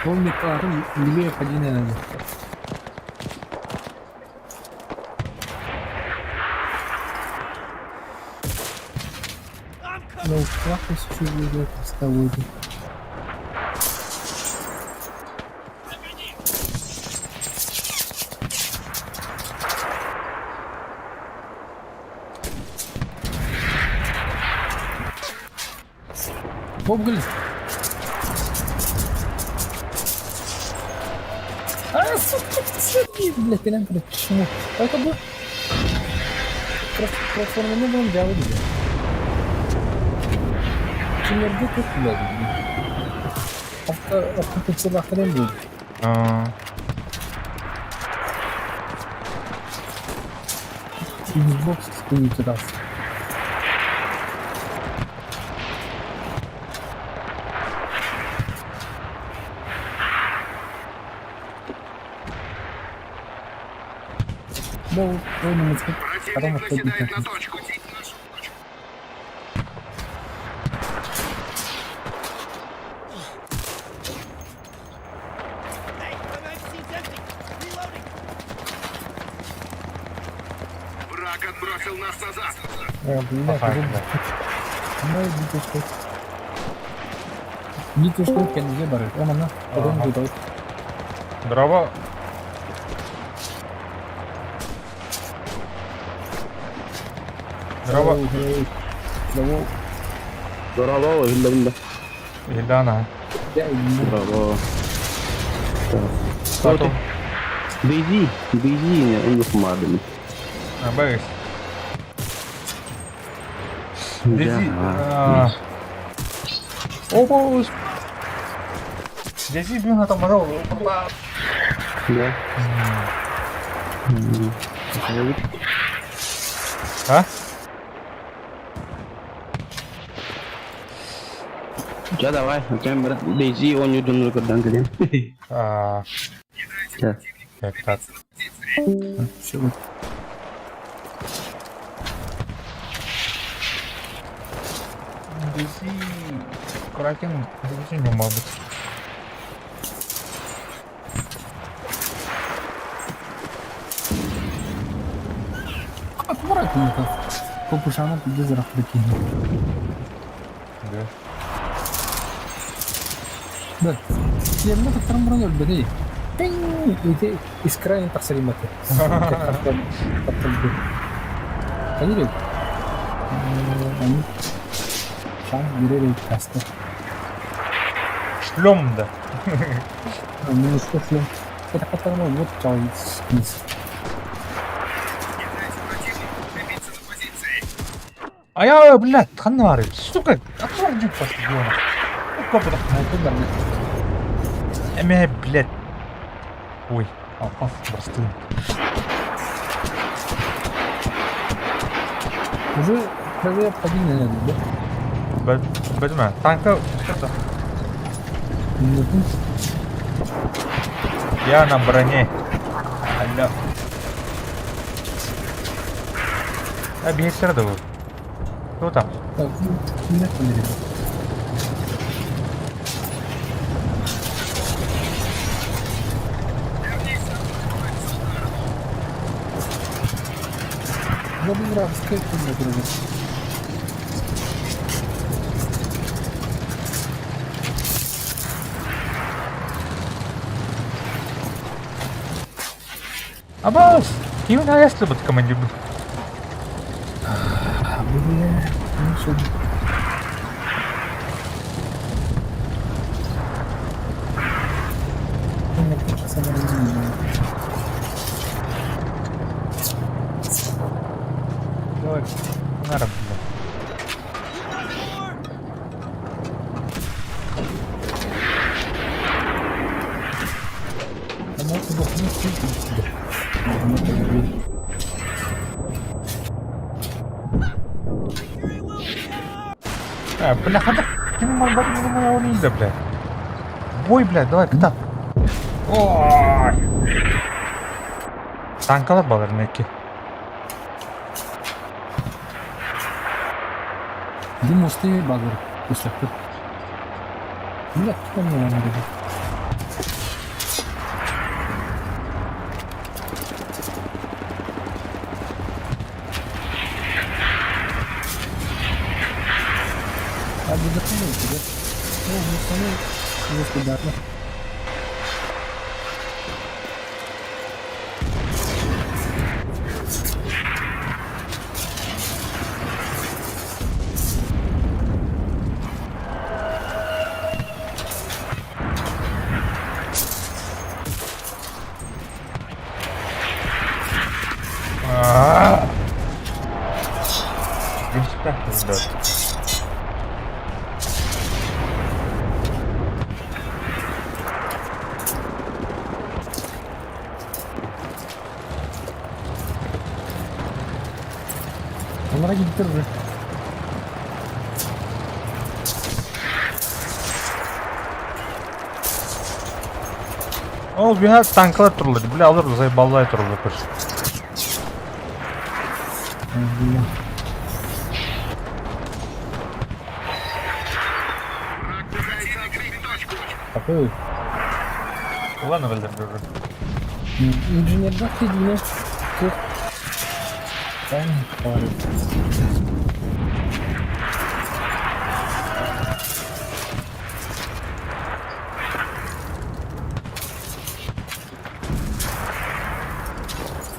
Полный пару левее падение надо. Ну, плохо чуть с тобой. Обгли. А, сука, смотри, блядь, кэлэн турар. Почему? Это бу платформаны булан дьаабы дии. Кинилэргэ тут блядь. Авто автоприцеллаахтарын бул. Xbox скуйутурас. Противник наседает на точку. Враг отбросил нас назад. Дрова. Дрова. Дорообо, иһиллэбин да. Ильдана. Дорообо. Так. Дейзи, Дейзи, оннук маадым. Бэгис. Дейзи. Опа! Дейзи бүгүн атаммара Да. А? Дьэ давай, окей, брат. Дейзи оонньуу дьоннору көрдөөн кэлиэм. А, Дьэ. так, так. Дейзи Кракен Дейзи не мабуть. Да. Шлем, да. А я, блядь, ханнары, сука, отвори пошли, Эмэ, блядь. Ой, алқас бастым. Уже падение, да? Бэтмен, танка... Я на броне. Алло. А бейсер да Кто там? Так, Абас! Ким наясли бут командир? Бля, ну что? Давай, нара, бля. А, бля, хада, ким мал бля. Бой, бля, давай, кта. Ой. Танкалар балар неки. Ди мосты балар көстөктөр. Бля, кто мне надо? А вы закончили, да? Ну, вы Анара киттер уже. Ол биһа танкалар турулар, бля, алар заебаллай турулар көрс. Враг пытается открыть точку. Такой Ладно, уже. инженердах кидине. Тут. Там парень.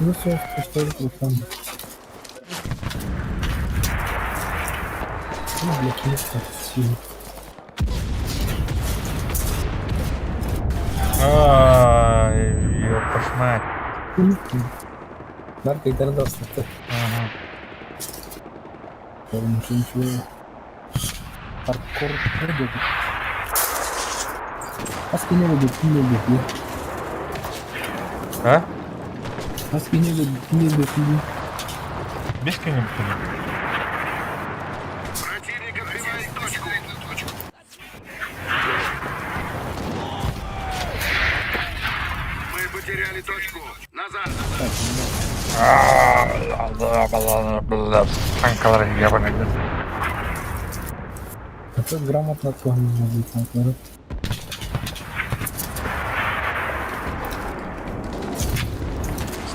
Ну все, что ли, там. Ну, блядь, нет, так сильно. Ай, ёпта ж мать. Нарко интернет. Ага. Ничего. Хардкор пройдет. Аскине любит, не. А? Аскине любит, не любит, не. Без кем-нибудь? Противник отбивает точку. Мы потеряли точку. Назад. Танкалар ебаный. Это грамотно отклонение будет,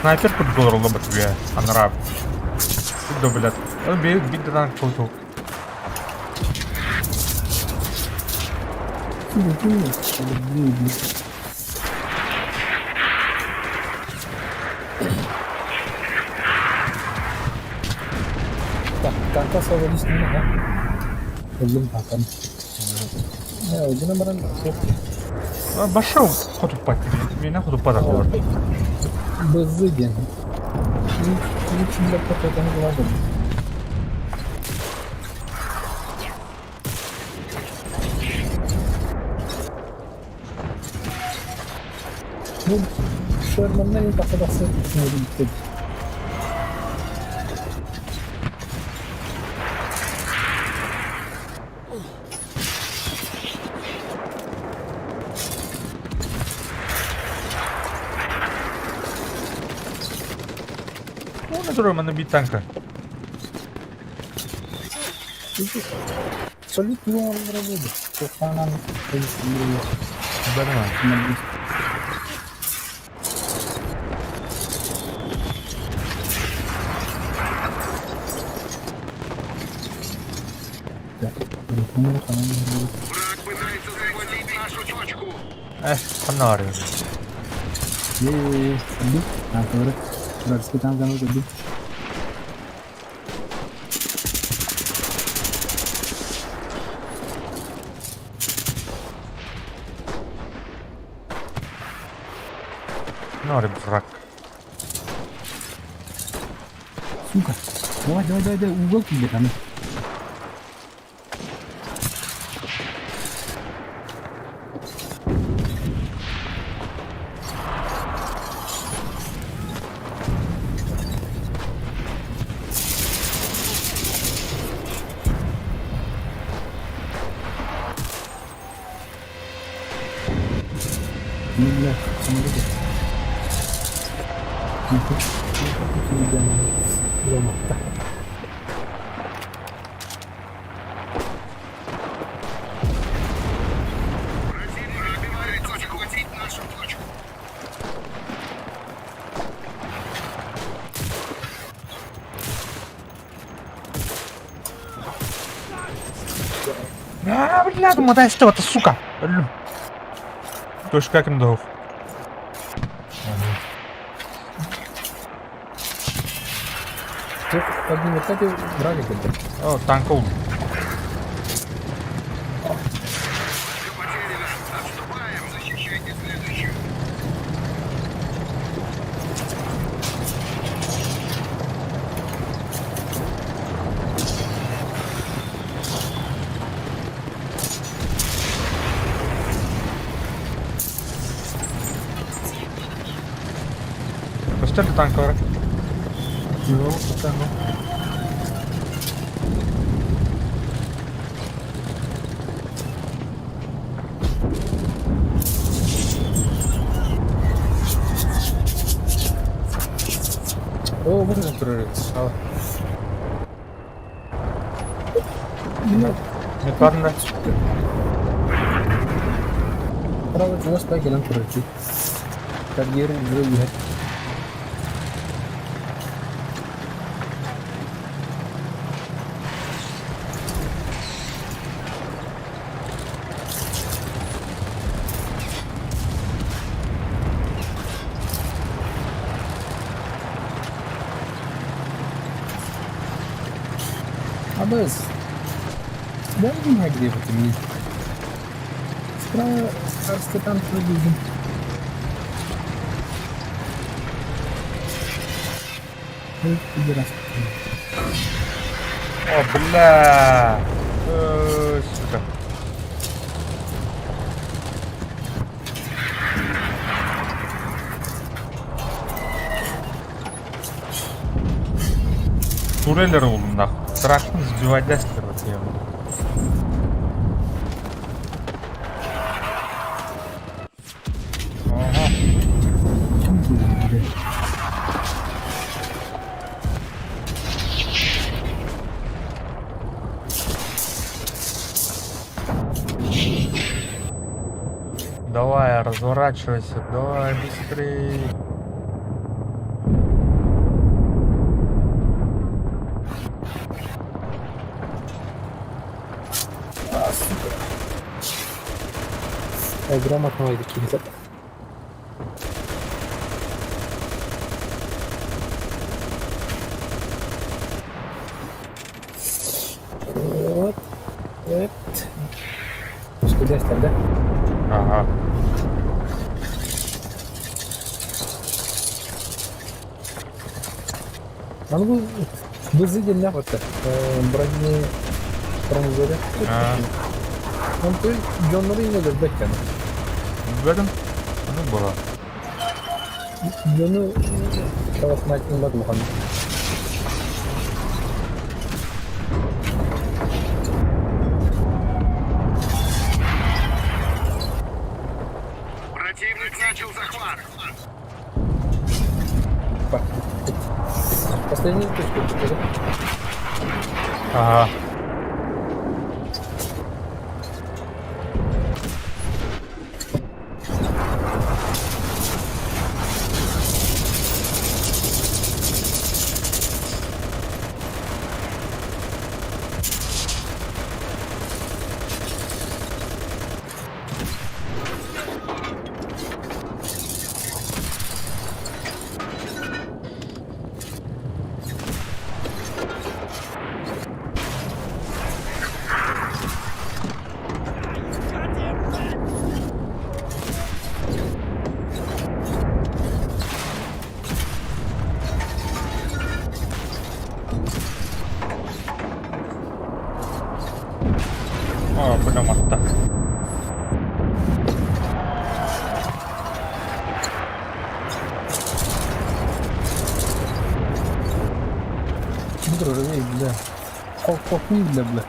Снайпер под голову лобот тебе, анраб. Да, блядь. Он бьет, бит танк получил. Так, танка освободить не надо. Блин, там. Один баран. Башыл хотуппат. Меня хотуппат ахолар. Безыден. Лучше для это не глаза. Ну, Шерман не попадался не будет. Ну, на туру мене бить танка. Солид ну работает. Туханан Да, нормально. Враг пытается захватить нашу точку. Эх, фонарь. Е, А, добре. Вражеский танк оно забил. Фонарь, враг. Сука. Давай, давай, давай, давай, угол тебе там. Ну, бля, самолеты. Дома. Противник отбивает точку. Захватить нашу точку. А, блядь, мотай что это, сука! Точка кем дов. Тут одни вот эти брали где-то. О, танков. Потеряно. Отступаем. Защищайте следующую. Поставь танковый. Ну, пока, ну. бырыгын турар эбит. Метарна. Право чугас бай кэлэн турар дии. Карьер уже иһэр. Абыз. Дай мне где потемнеть. Справа царский танк выглядит. Ой, пидорас. О, бля! Сука. Туреллер улым нахуй. Трактын сбивать короче, я. Ага. Чем ты, блядь? Давай, разворачивайся, давай быстрее. А, сука. Я грамотно такие. Вот. Вот. Куда да? Ага. А ну, бызыгин вот брони промзоре. А. Он ты Джон Рейна бэккен. В этом? Ну, было. Джону православный бадлухан. Противник начал захват. Последний точку покажи. Ага. О, бля, матта. Дружи, бля. Кокни, бля, бля.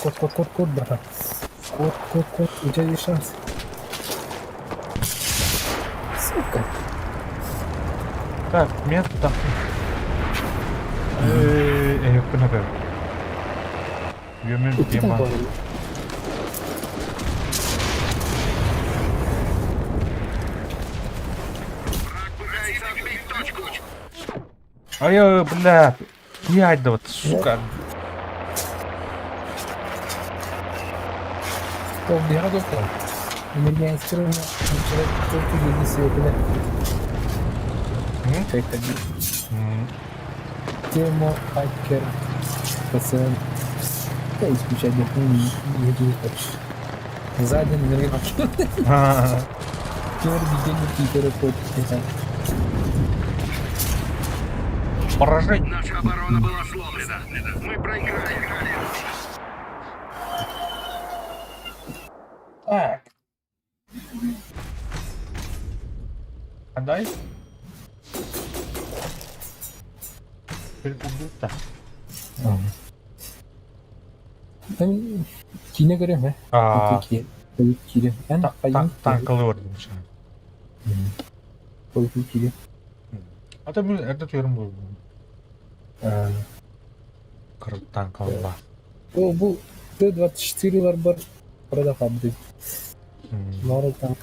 Кот, кот, кот, кот, братан. Кот, кот, кот, у тебя есть шанс. Сука. Так, место. Кына Йөмін тема. Враг пытается отбить точку. Ай, бля. Блядь, да вот, сука. Что, в Энергия человек только не М? Как это? Тема хакер. ПЦН. Да, исключать не не За день энергия. Теперь переходит. Поражение. Наша оборона была сломлена. Мы проиграли. Так. А дай. Так. Киинэ көрүөм ээ. Аа, Киирэ. Эн хайын? Танкалы бар дим. Киирэ. А то мин эрдэ туйарым буолбун. Кырыл танкалла. Бу бу Т-24 лар бар. Правда хабды. Мары танк.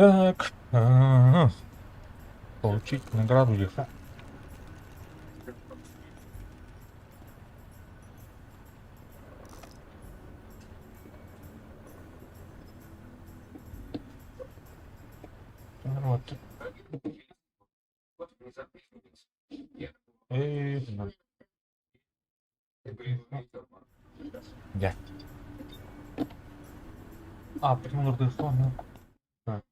Так. Получить награду леха. Вот. Дьэ. А, почему нужно Так.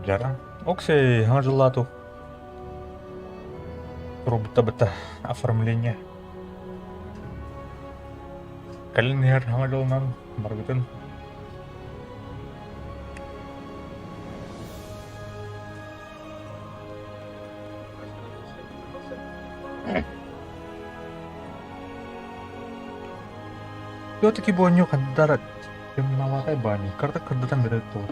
Дьара. Оксей, Анжелату. Робота оформление. Кэлин иһэр саҥа дьолунан баргытын. Все-таки буонньу хандар темноватай баани карта кырдатан берет тула.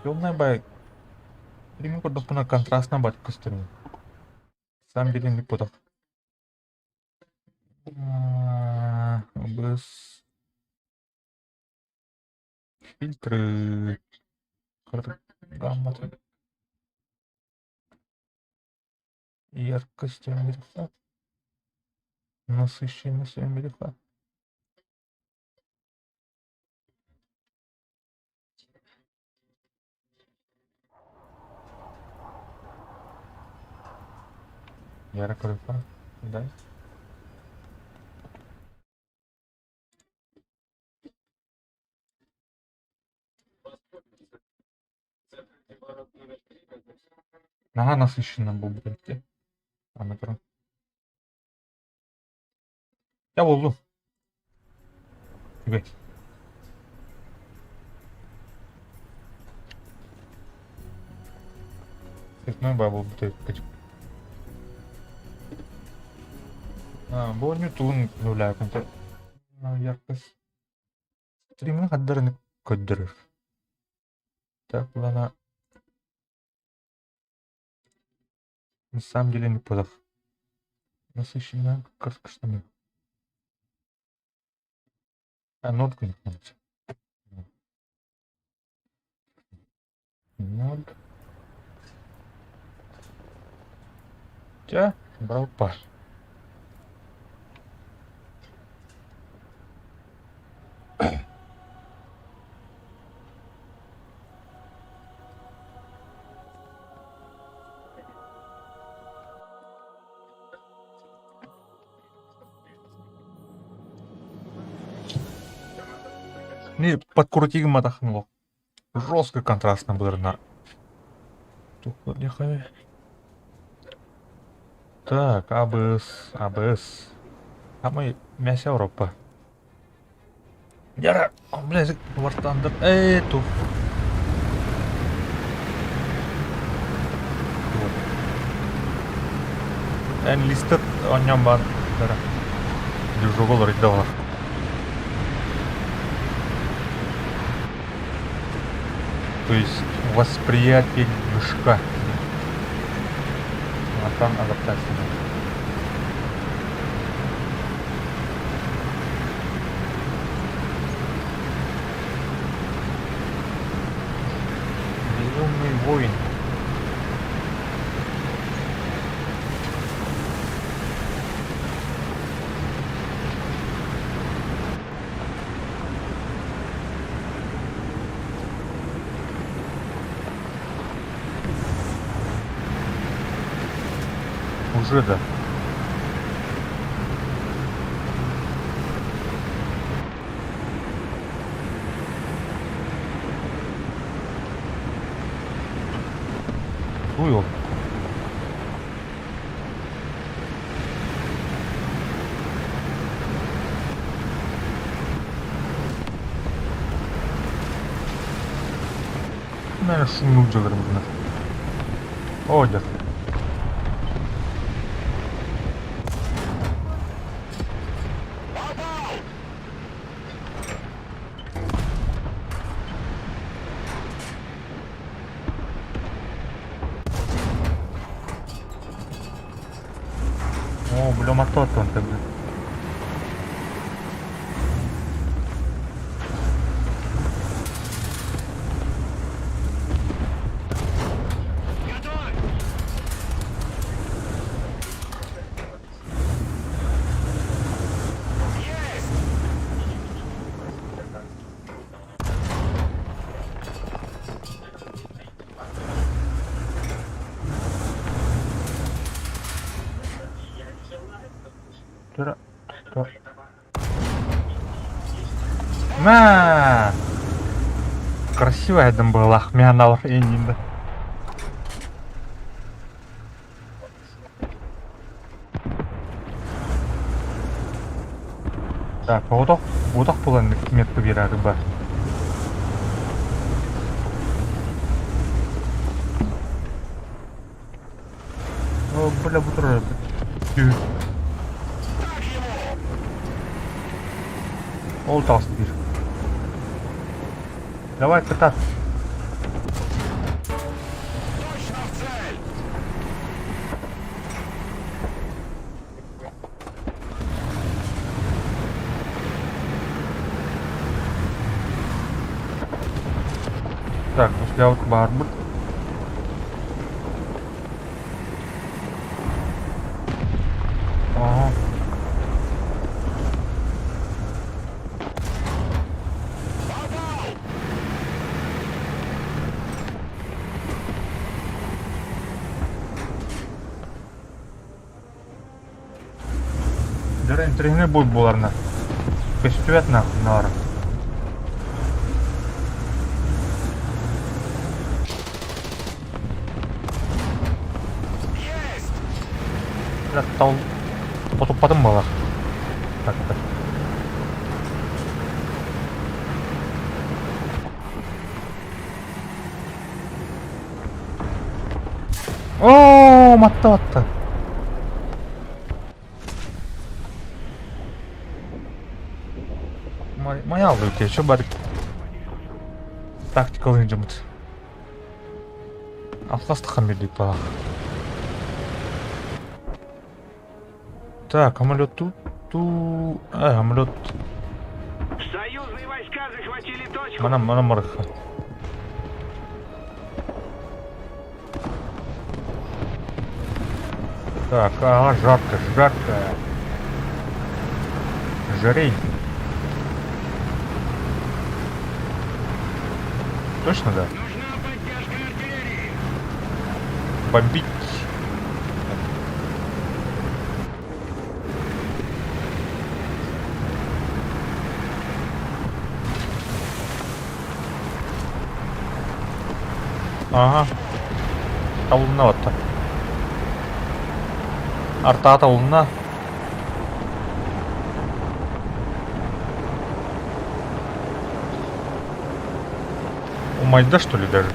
Темная бай Билиҥҥи көрдөхпүнэ контрастна бат көстөрүн. Сам билиҥҥи поток. Быс фильтры гамматы яркость насыщенность мрха. Яра көрүөххэ да. Наһаа насыщенно буолбут эбит Аны туран. Дьэ буоллун. Үчүгэй. Цветной баа буолбут эбит. Бу оонньуу тугун үлэлээбитин яркость стримҥэ хардарын көрдөрөр. Так ылана На самом деле неплохо. Насыщенная красками. А нотку не помните. Ноль. Тебя брал пар. Не подкрути матахнуло. Жестко контрастно было. Так, АБС, АБС. А мы мясо Европа. Яра, блядь, War Thunder. Эй, тух. Enlisted оонньоон баар Движок уларыйда То есть восприятие движка. Мантан адаптация. Безумный воин. Уже да. Туй ол? Мээнэ шумнуур дьылларым гынар. Оо дьэ. Оо, бля, мотор тогда. На! Красивая там была, Хмяналов и Нинда. Так, утах, утах буолан метка биэрээри бар. О, бля, бу турар Ол таҕыс биир. Давай, кытат. Так, после баарбыт. Ага. Дьэ интэриэһинэй бой буоларына көстүбэт наар. Тал потуппатым буолар. Так, так. Оо, матта батта. Моя алды что бар тактикалық инжемит. Алқастыққан бердік баға. Так, самолет тут, ту, а, самолет. Союзные войска захватили точку. Мана, мана марха. Так, ага, жарко, жарко. Жарей. Точно, да? Нужна поддержка артиллерии. Бомбить. Ага. Табылына батта. Артаа табылына. Умайда что ли даже?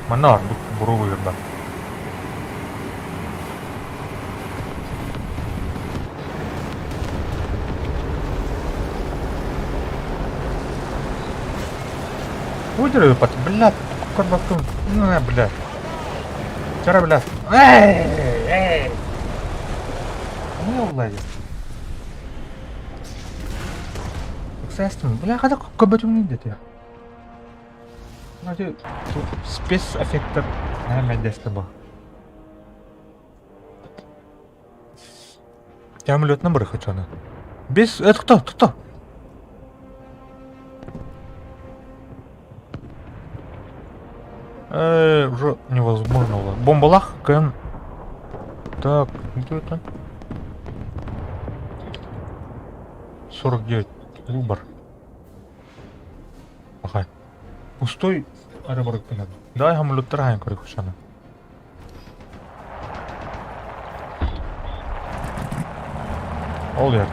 Манна ордук буру выгодно. Выдеру под, блядь, корбаком, ну, блядь. Вчера, блядь. Эй, эй. Ну, влади. Ыксаастым, бля, хада көбөтүмүн дети. Знаете, спецэффекттер нәмәдәсті бұл. Самолетный бір хочу она. Без... Это кто? Кто? Уже невозможно было. Бомбалах, КН. Так, где это? 49. Выбор. Ага. Пустой аэропорт понятно. Давай самолеттар хайын көрөк хушана. Ол яр.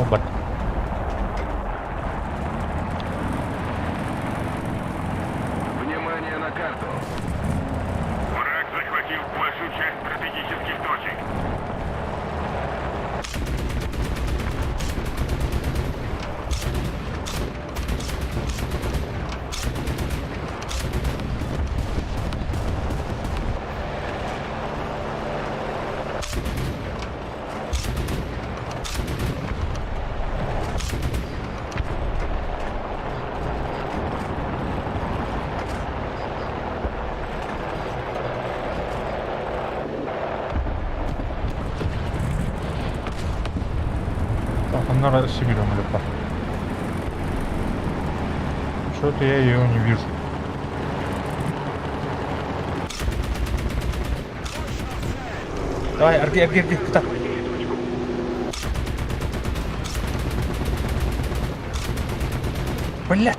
Бар. Внимание на карту. Враг захватил большую часть стратегических точек. Так, она себе лепа. Что-то я ее не вижу. Давай, арги, арги, арги, так. Бля!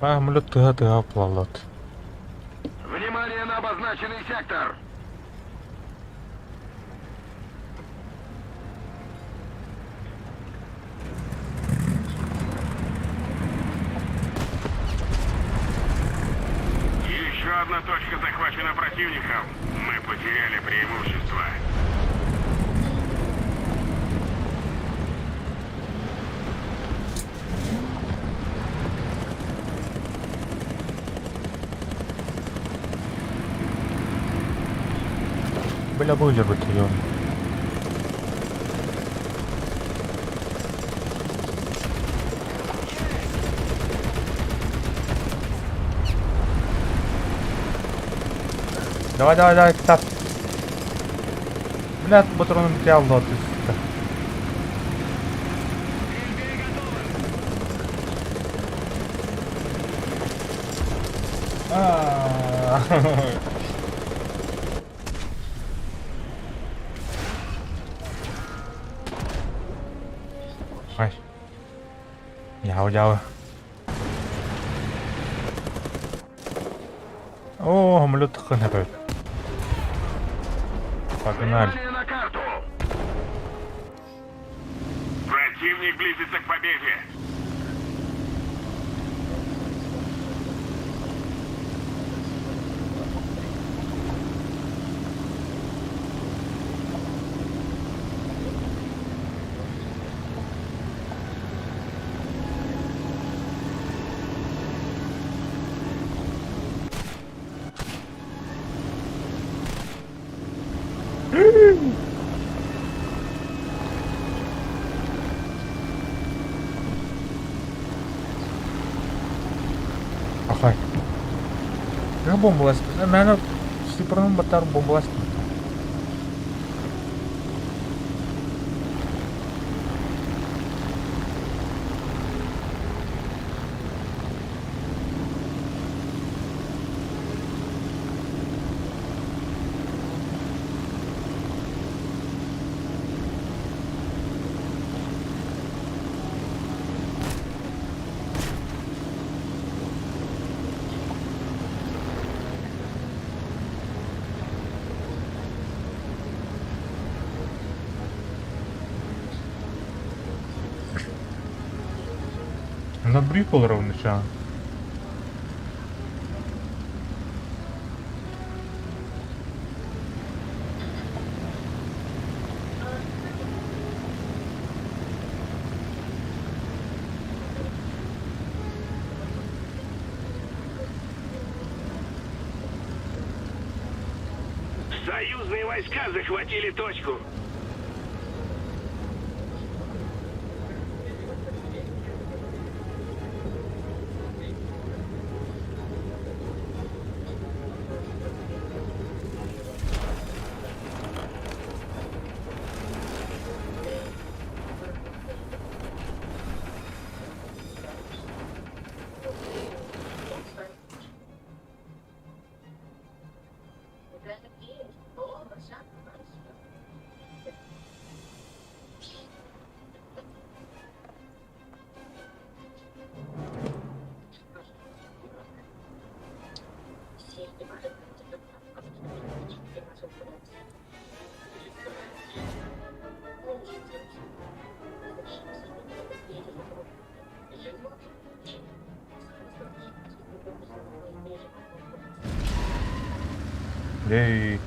Самолет тыга-тыга плавлат. Внимание на обозначенный сектор. Еще одна точка захвачена противником. Мы потеряли преимущество. Бля, были бы ты, ё. Давай, давай, давай, так. Бля, патроны материал дал, ты, сука. А. Ай. 有有。О, самолет ханапет. Погнали. Внимание на карту. Противник близится к победе. Ахай. Я бомбалась. Наверное, суперном батар бомбалась. На брикол ровно. Союзные войска захватили точку. Эй.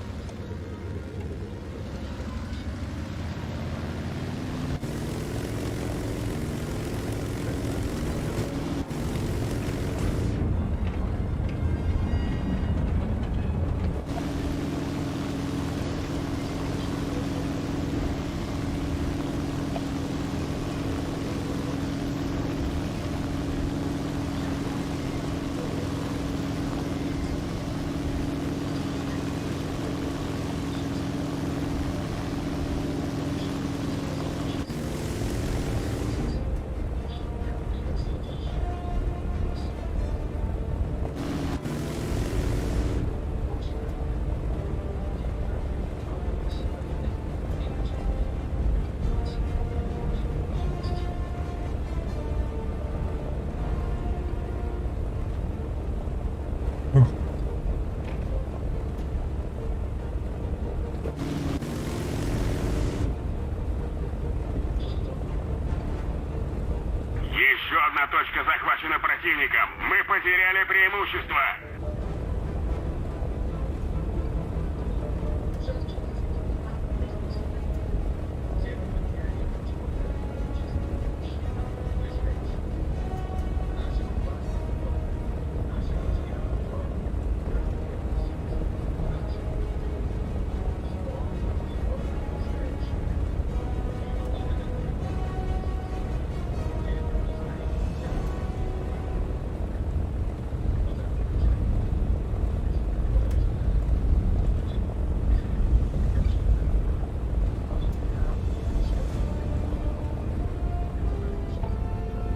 Еще одна точка захвачена противником. Мы потеряли преимущество.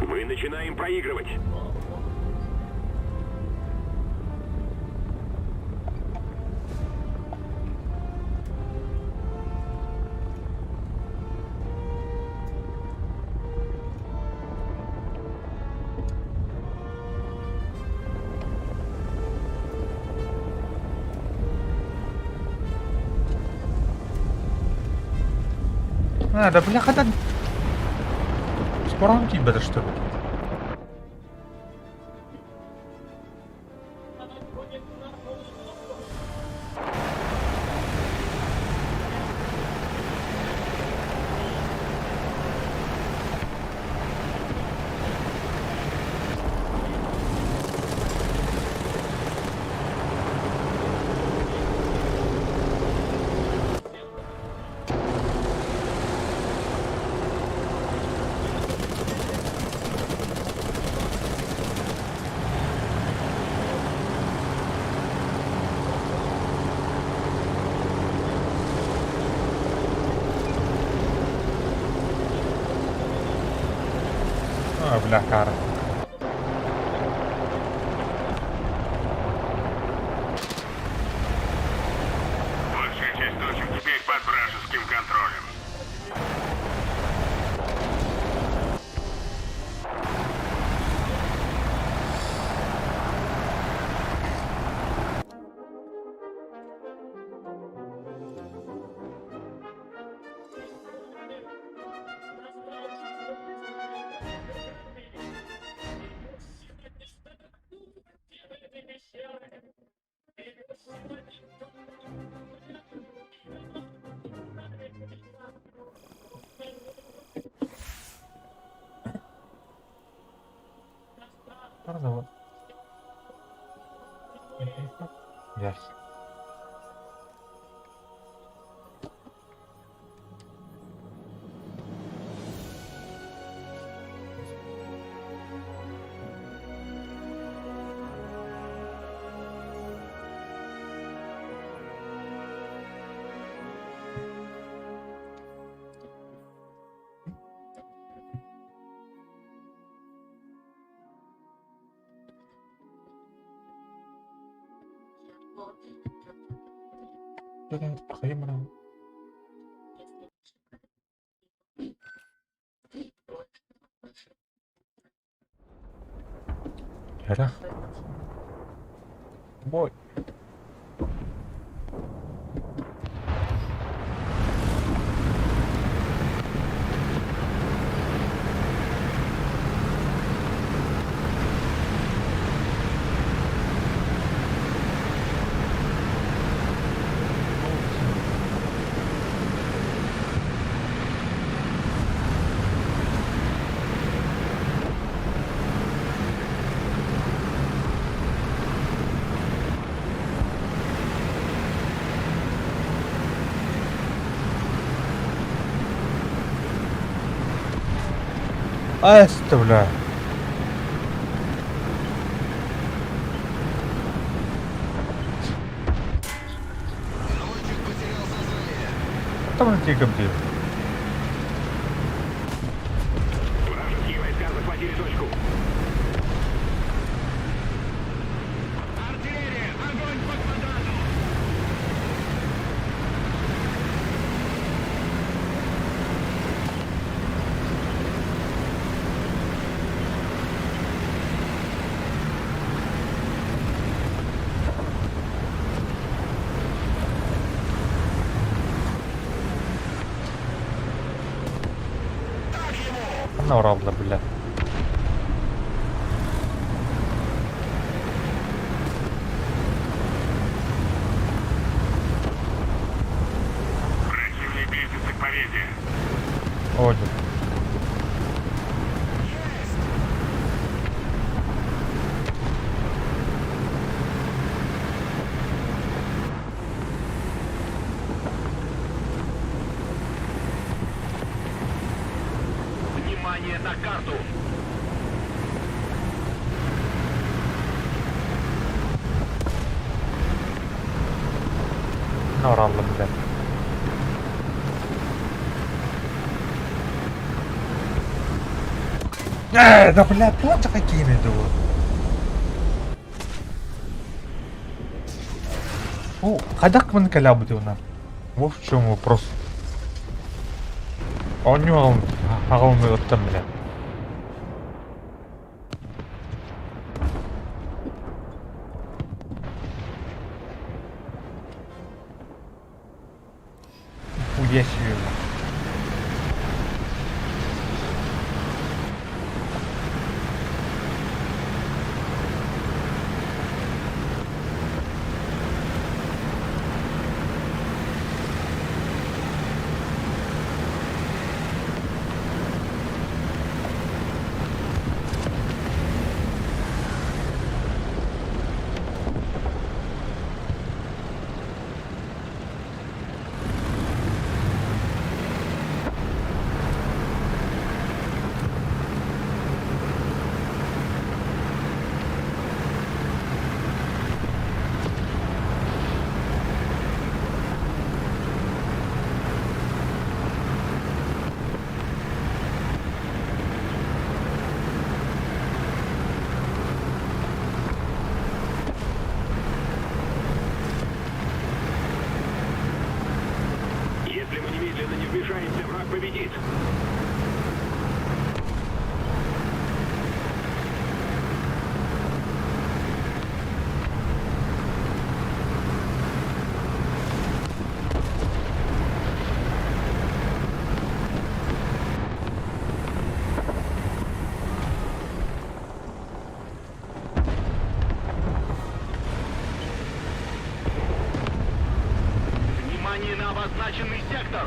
Мы начинаем проигрывать. А, да бляха, да... Скоро тиийбэтэ что ли? А, бля, кара. Большая часть точек теперь под вражеским контролем. Пардон. Yes. Яра. Бой. Эстэ бля. Там тихо блин. Вражеские войска захватили точку. Артиллерия! Огонь по квадрату! Ханна ораллар бля. Противник близится к победе. Ой. Внимание на карту! Ханна ораллар бля. Да бля, плата какими дуо. О, хайдах мын кэлээбитэ Вот в чем вопрос. Оонньуу аҕалыныгыттан бля. Хуя себе. Если мы немедленно не вмешаемся, враг победит. Внимание на обозначенный сектор!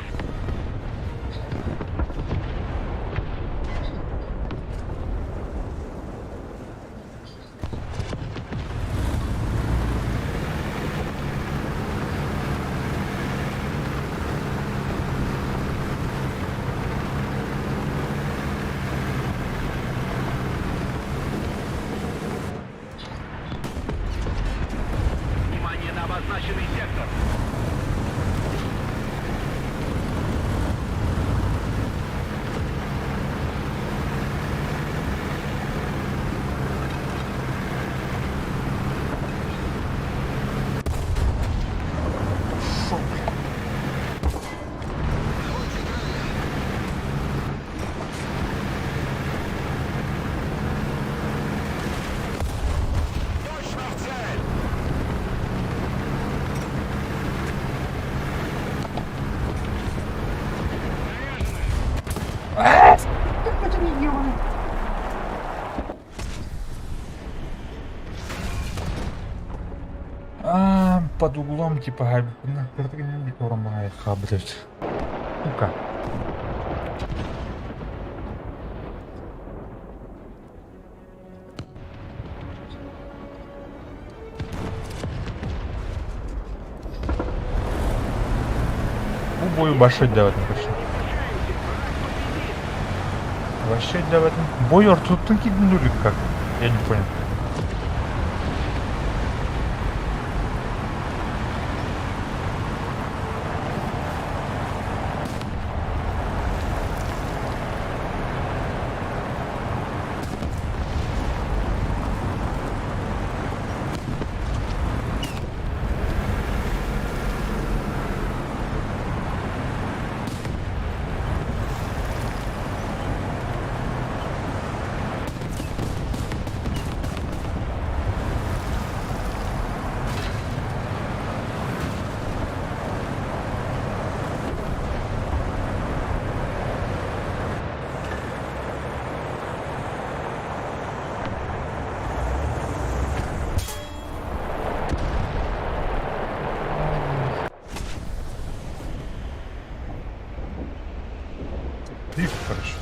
Внимание на обозначенный сектор! Шо, бля? Точно в цель! А, под углом типа блядь. Ну-ка. Бу бою большой делать не хочу. Вообще өйдөөбөтүм. Бой ортотуттан киирдин дуу или как? Я не понял. Слив, короче.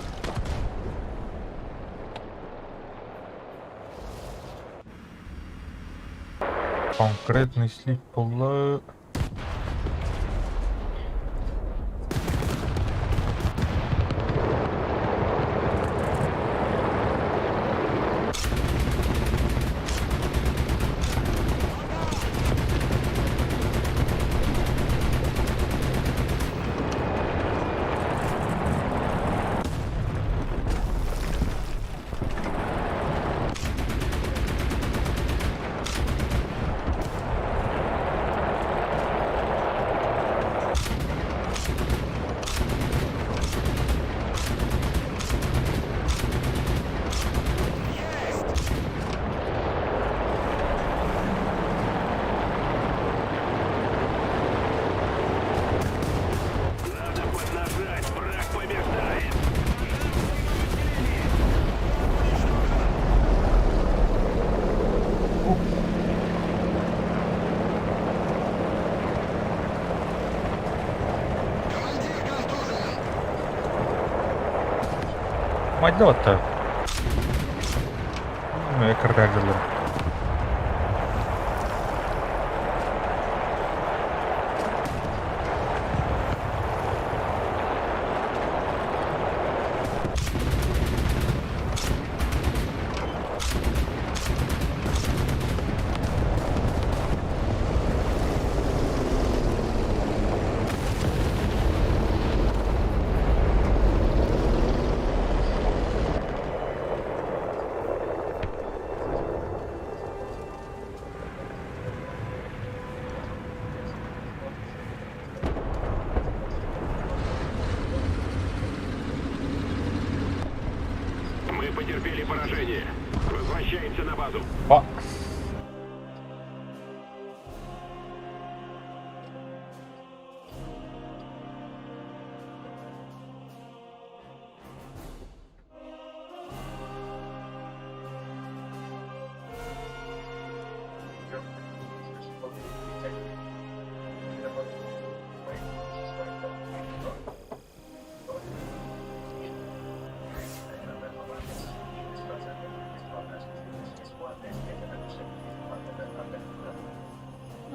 Конкретный слив буолла. Надо поднажать, враг побеждает. Майда Кырдаллар. Мы потерпели поражение. Возвращаемся на базу. Па.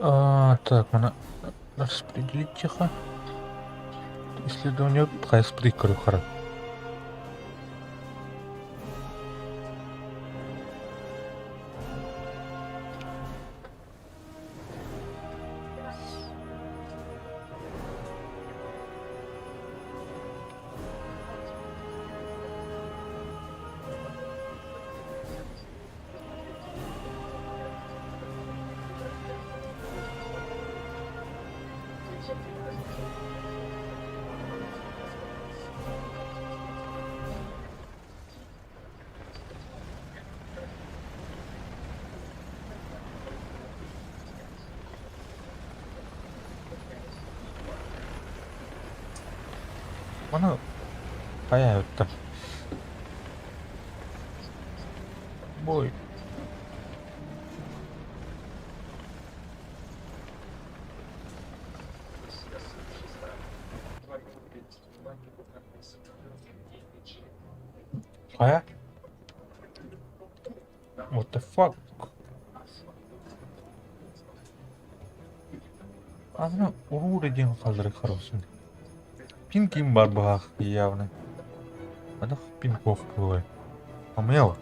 А, так, мана распределить тихо. Исследование хайспри хара. Маны хайа өттө. Бой. Хайа? What the fuck? Аны уруу диэн халлары харосын. Пин ким бар баах явно. Аны Пинков кылай. Амела.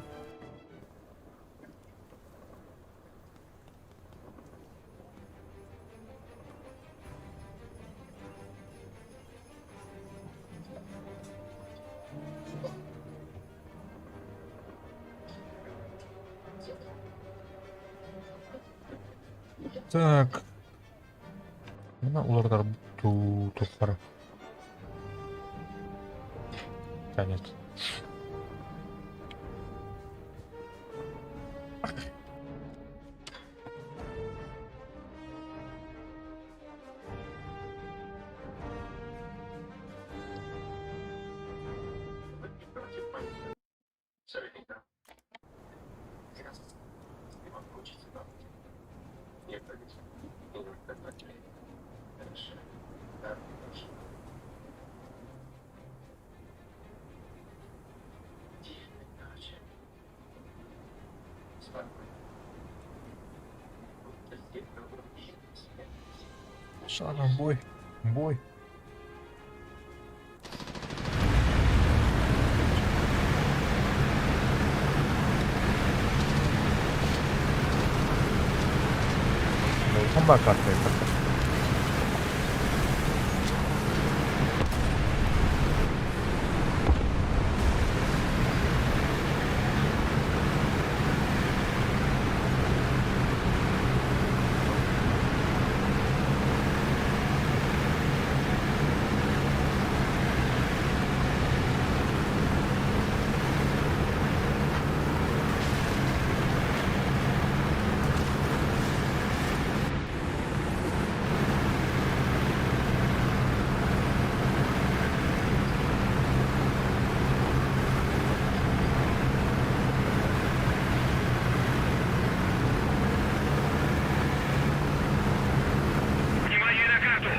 Так. Мына улардар туппара. Конец. Шагом бой. Бой. 선발 같아. Внимание на карту!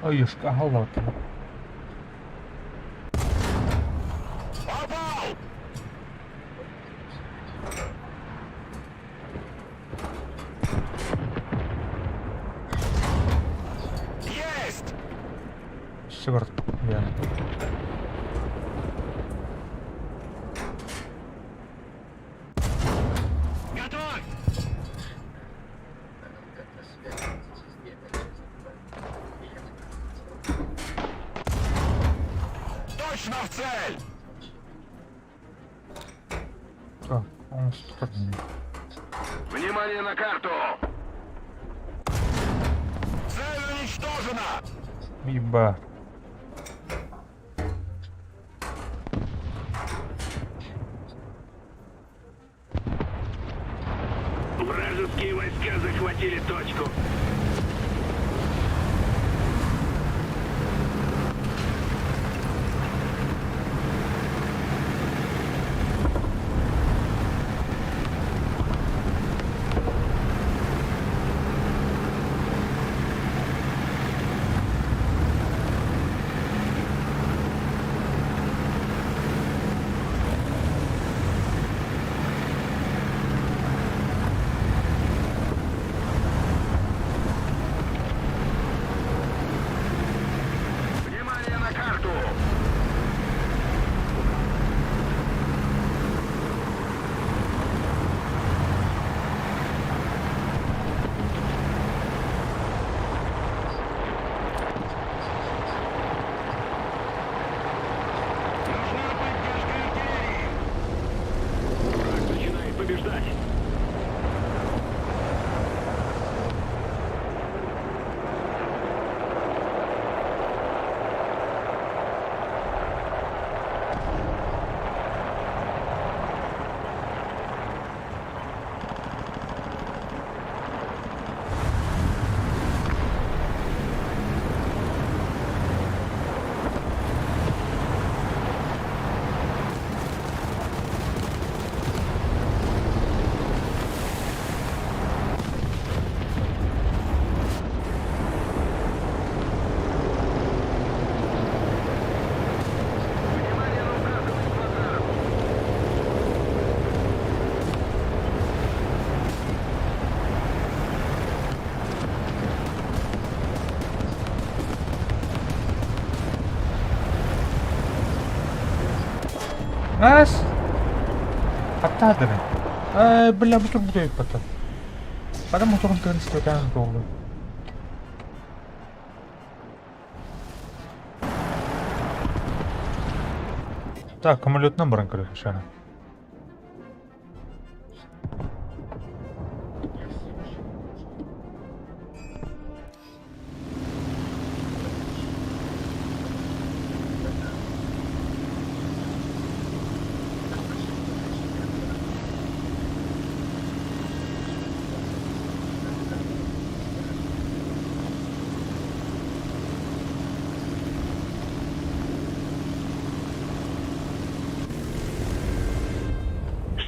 Ой, шкала. Попал! Есть! Сыгар. Я. Готов! Точно в цель! Так, он стороны. Внимание на карту! Цель уничтожена! Еба. Вражеские войска захватили точку. Ас! Хаттаатыгын. Ай, бля, бу турбут өйпөттөн. Бары моторун тыын истэтээн туолу. Так, самолетынан баран көрө, Шана.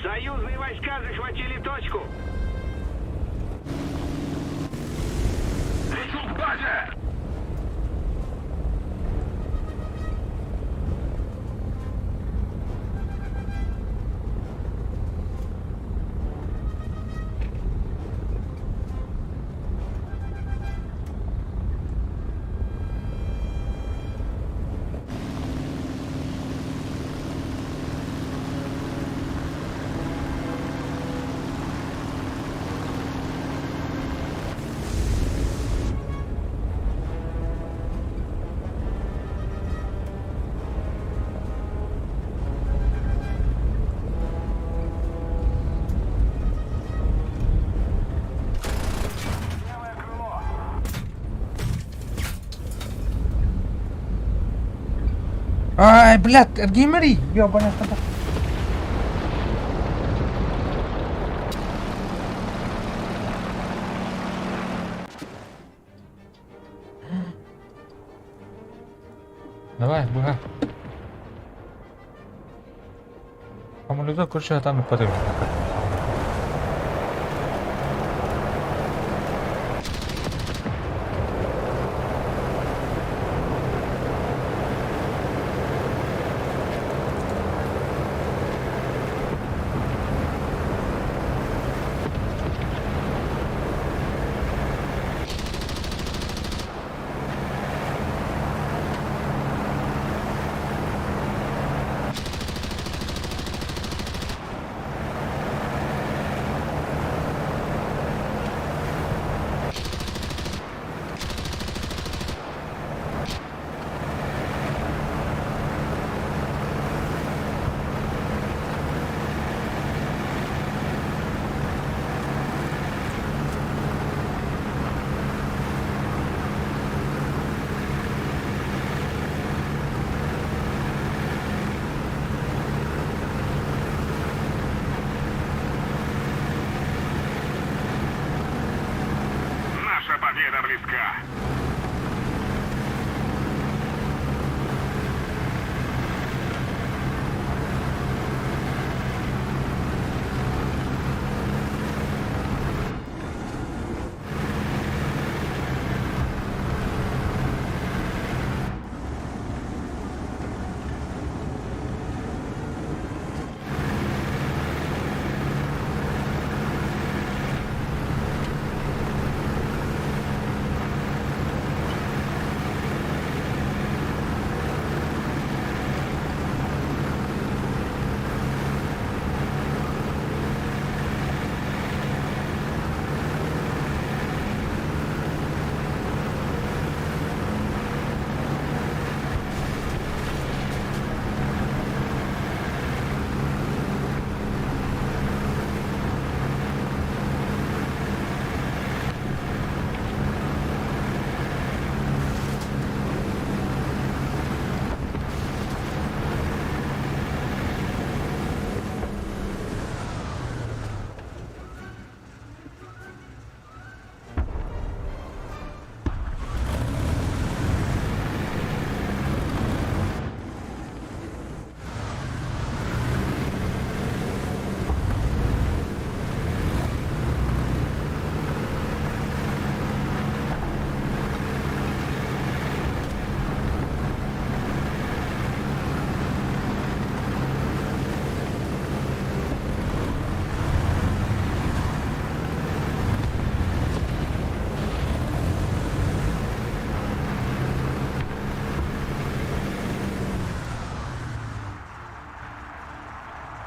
Союзные войска захватили точку. Лечу к базе! Ай, блядь, эргиймэрий, ёбаный Давай, быга. Самолета короче там и подымем.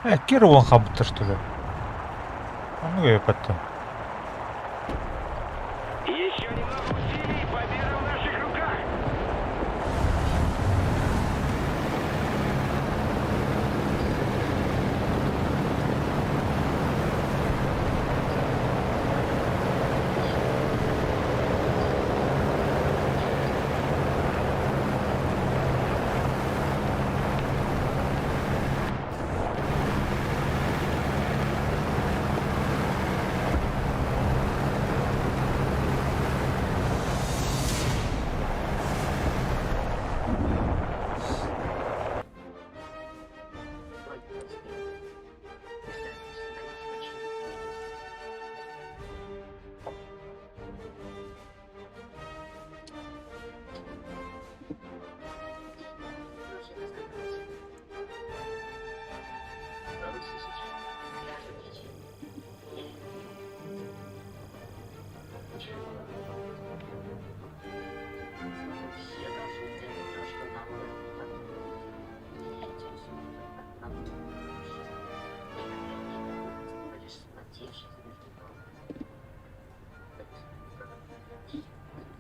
Э, кир уон хаалбыттар что ли? Оннук өйөппөттөн. Еще немного усилий, победа в наших руках!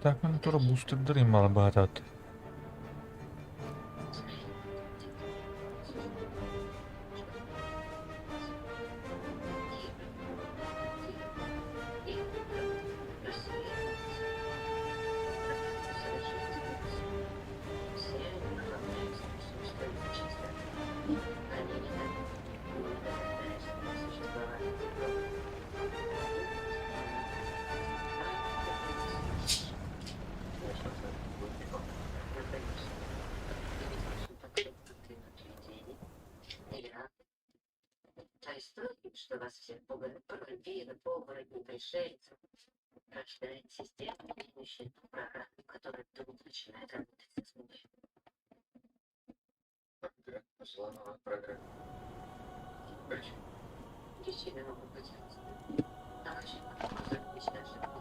Так, мин тура бустердар иммала баһатаат.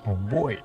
Oh boy.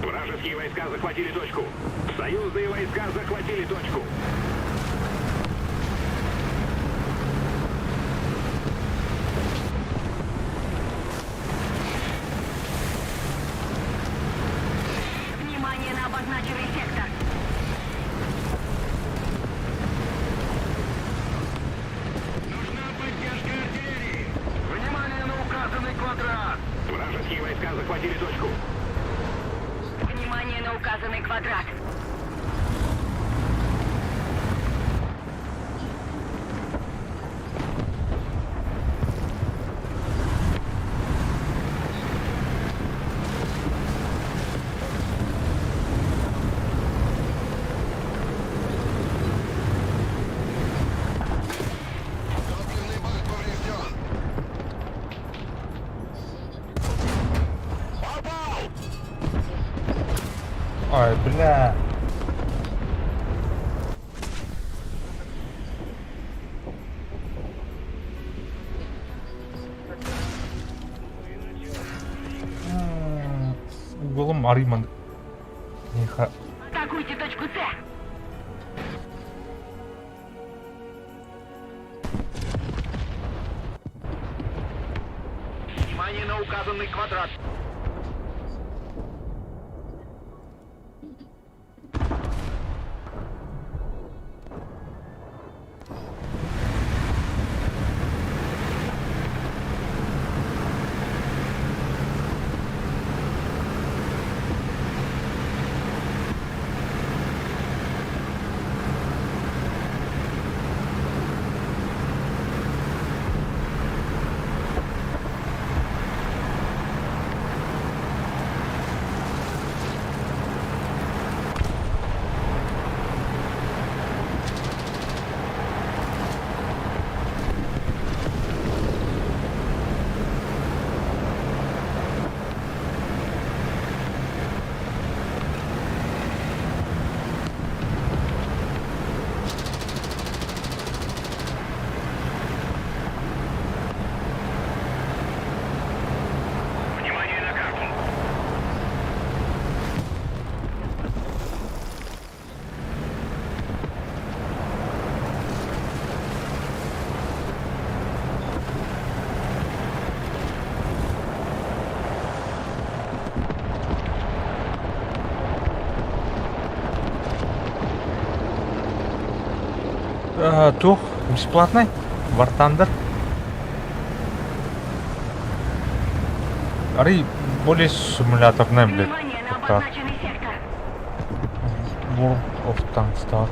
Вражеские войска захватили точку. Союзные войска захватили точку. Внимание на обозначенный сектор. Нужна поддержка артиллерии. Внимание на указанный квадрат. Вражеские войска захватили точку. Внимание на указанный квадрат. Топливный бак поврежден. Попал! Ай, бля. Уголум арый маннык миэхэ Атакуйте точку С. Внимание на указанный квадрат. Внимание на карту. Туох бесплатный? War Thunder? Арый более симуляторная, блядь. Внимание на Пока. обозначенный сектор. World of Tanks таар.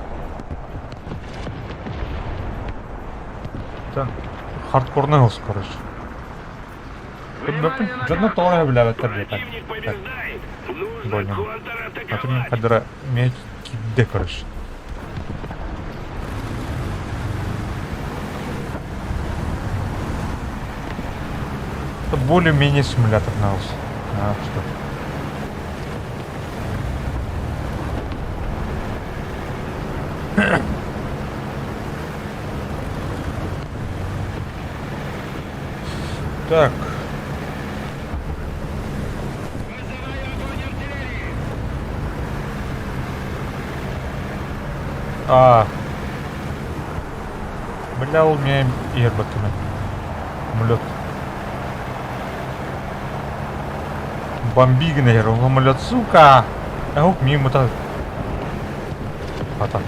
Хардкорный ос, короче. Дьонно тоҕо билээбэттэр диэтэ. Противник побеждает. Нужно Больно. А то мен контратаковать. хадара мяч кидде, короче. Это более-менее симулятор на ос. А, что? Так. А. Бля, ол мен ербатымын. Самолет. Бомби гына ол самолет, сука! Ау, мимо та. Ата.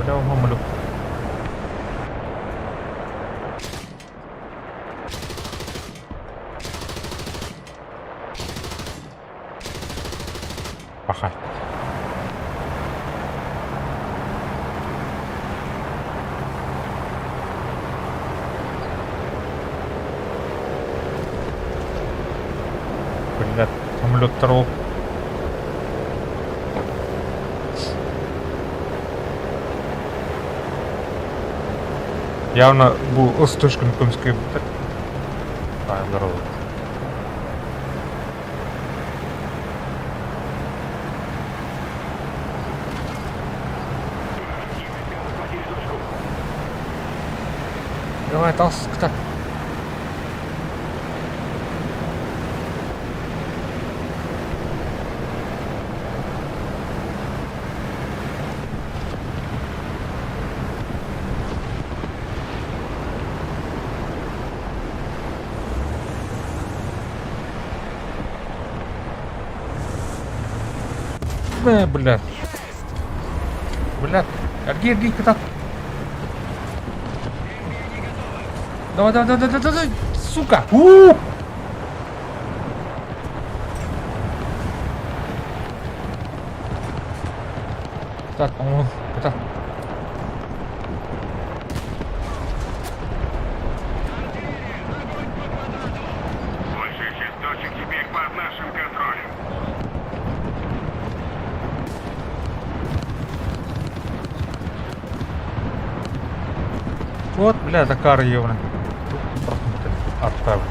Бля, ол самолет. Пахай. Бля, самолеттар ол. Явно бу ыс төшкүн көмүскө бутар. А, здорово. Давай, тас, кытат. Бля, бля. Бля, эрги, эрги, кытат. Давай, давай, давай, давай, давай, сука. У! Так, он, кытат. Большая часть точек теперь под нашим контролем. Вот, бля, Дакар ебаный. Отправил.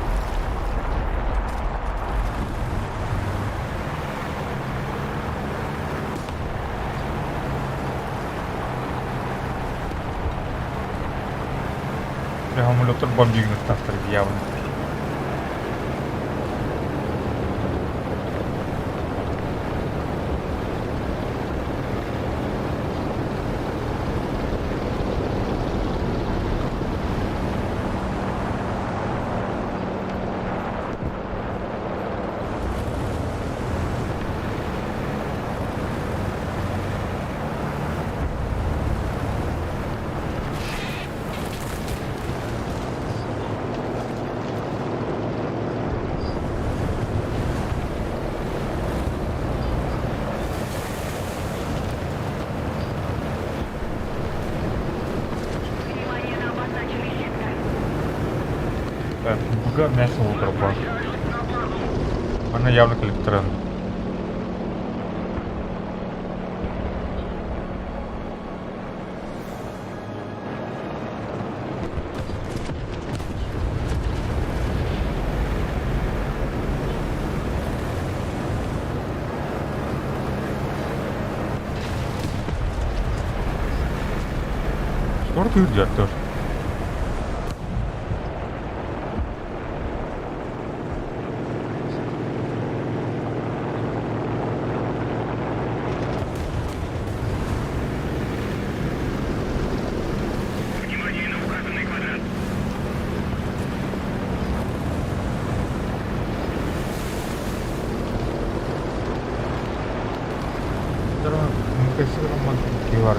Бля, самолеттар бомбигнаттахтар явно. Внимание на обозначенный сектор. Так, буга мясо утропа. Она явно коллекторан. Скоро ты тоже. Внимание на указанный квадрат. Кивар.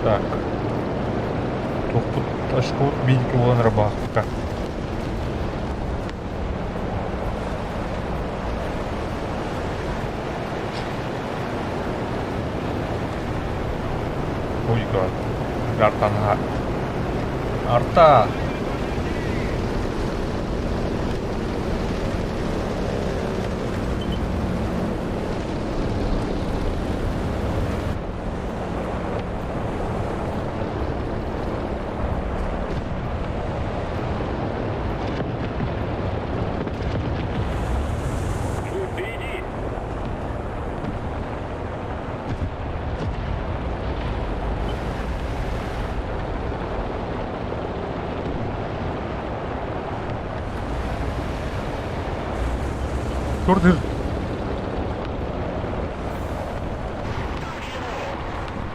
Так. Тухпут ашкут бидики буолан рабаахка. Ой, гад. Артана. Арта! Впереди! Турдыр.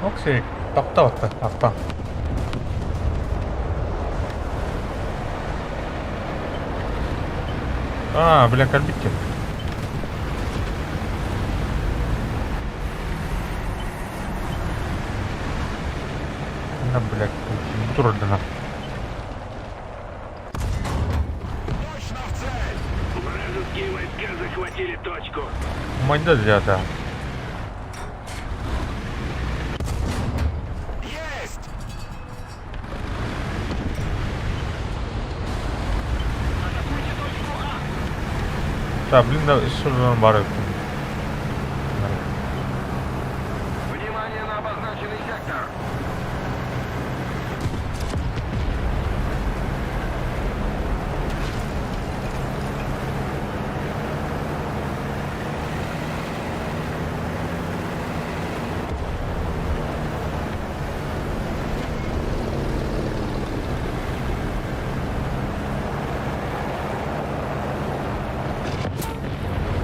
Оксей, таптап арта. А, бля, кальбитте. На, бля, турдына. Точно в цель! Вражеские войска захватили точку. Майда взята. Есть! Да, блин, да, что же он барып. Внимание на обозначенный сектор!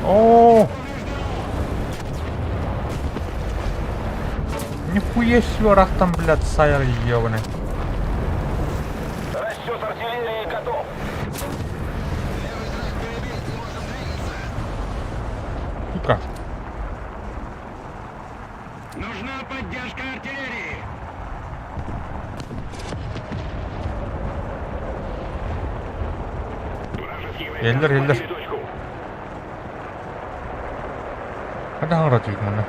О! Нихуя себе, раз там, блядь, сайр ебаный. Расчет артиллерии готов! Сука. Нужна поддержка артиллерии! Эллэр, эллэр. захватили точку. Ханна хаҥыра түһүк манна?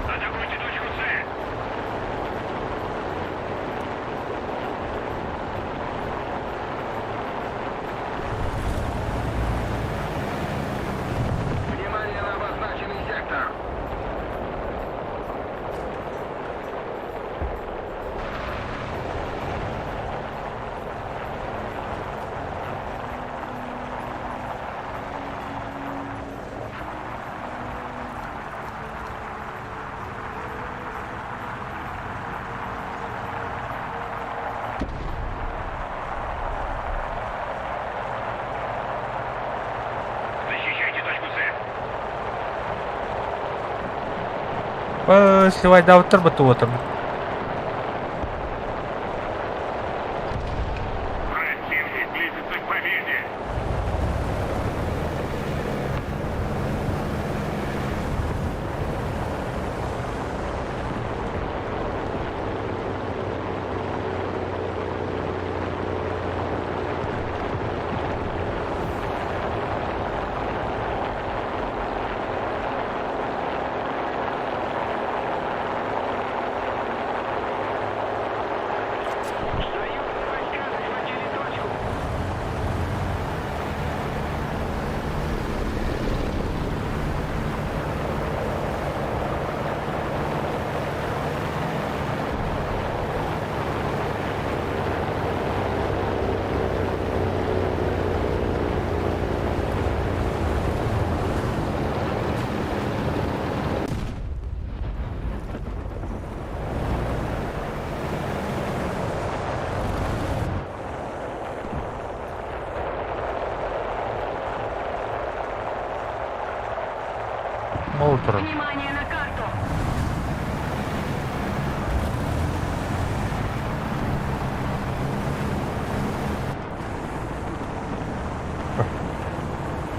Атакуйте точку С. Внимание на обозначенный сектор. Защищайте точку С. Сливайдаабыттар баттыбатар. Противник близится к победе. Союзные войска захватили точку. Ол турар. Внимание на карту!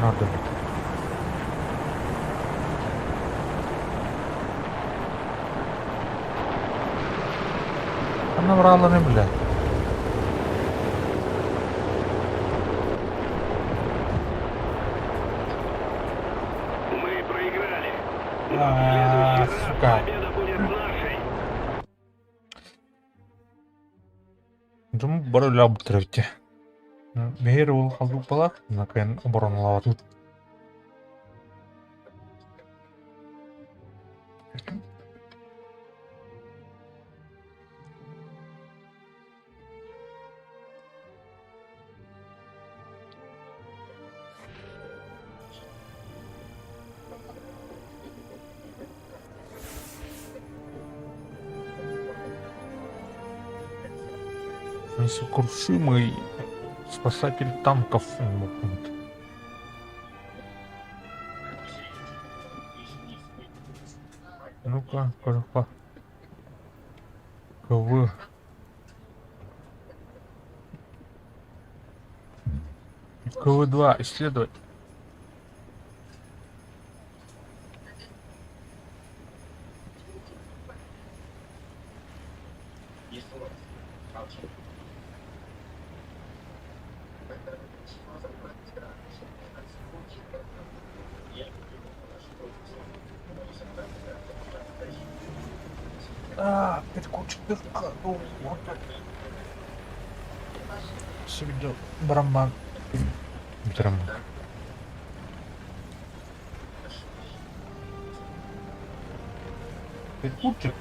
Надо. Она брала не бля. Мы проиграли. А, В следующий раз сука. победа будет нашей. Дум бары лаб тревте. Мейер ол қалды балар, накен обороналар. Несокрушимый спасатель танков. Ну-ка, КВ. КВ. КВ-2 исследовать. А, Сүрдө барамман. Бүтэрем. Перекурчик.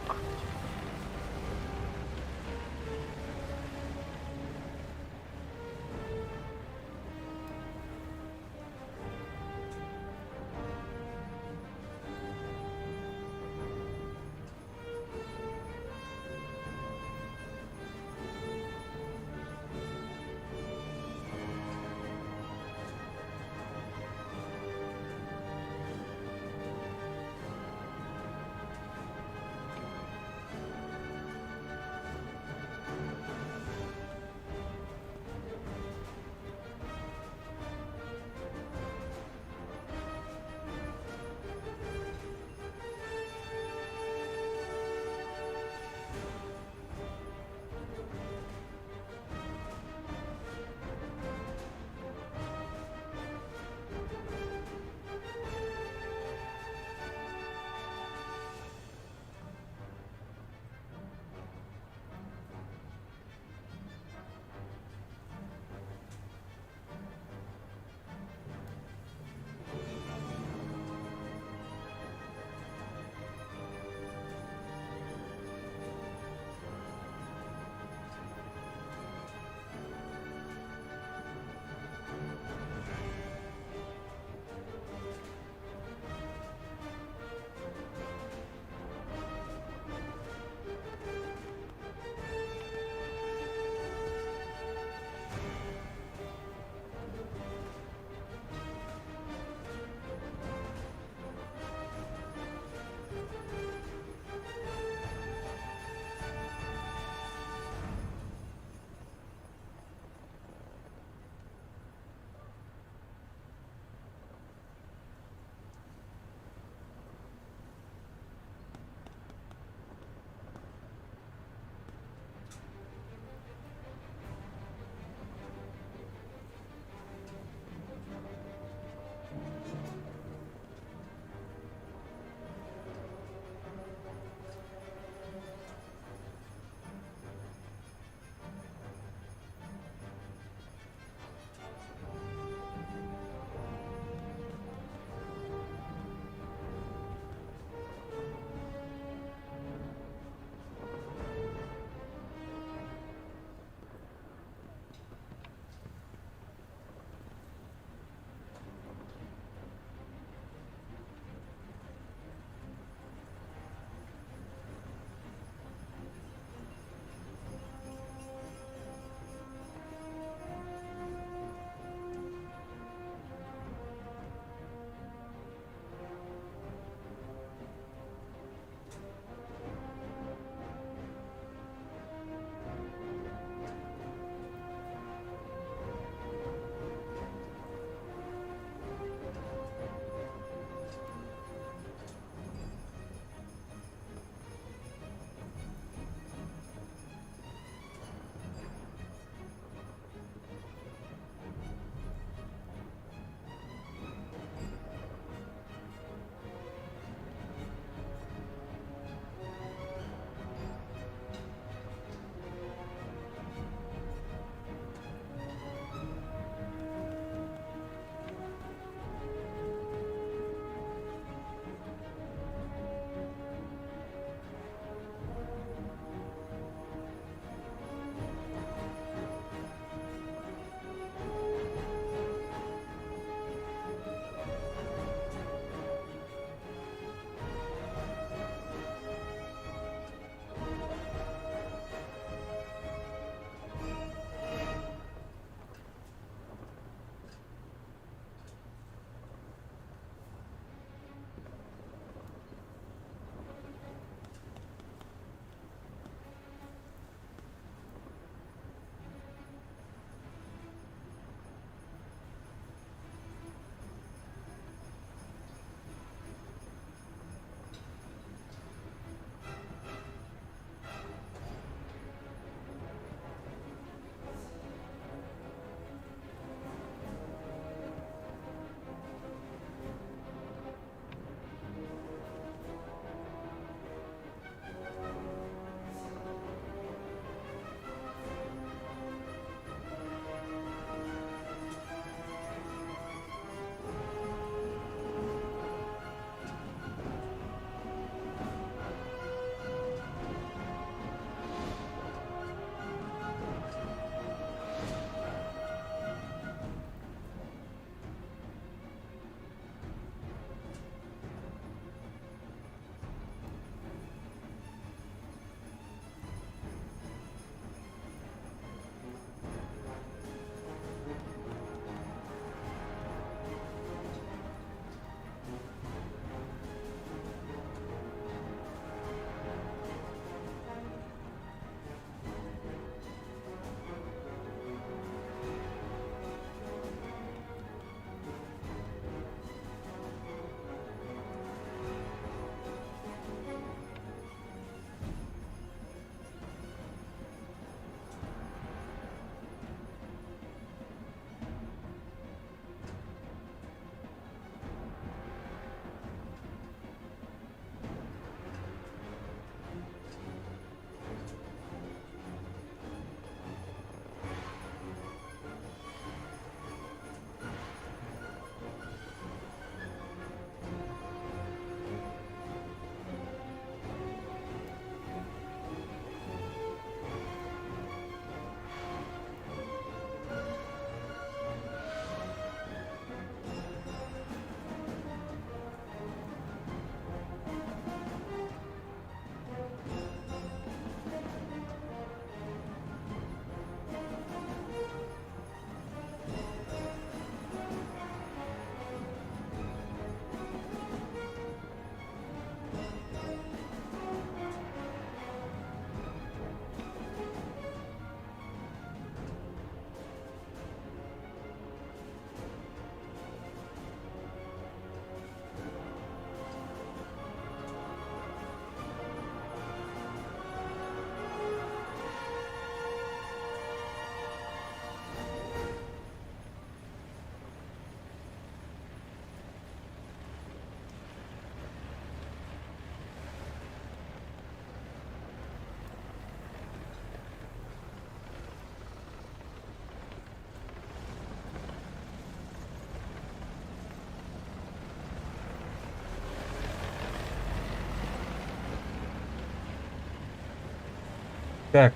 Так.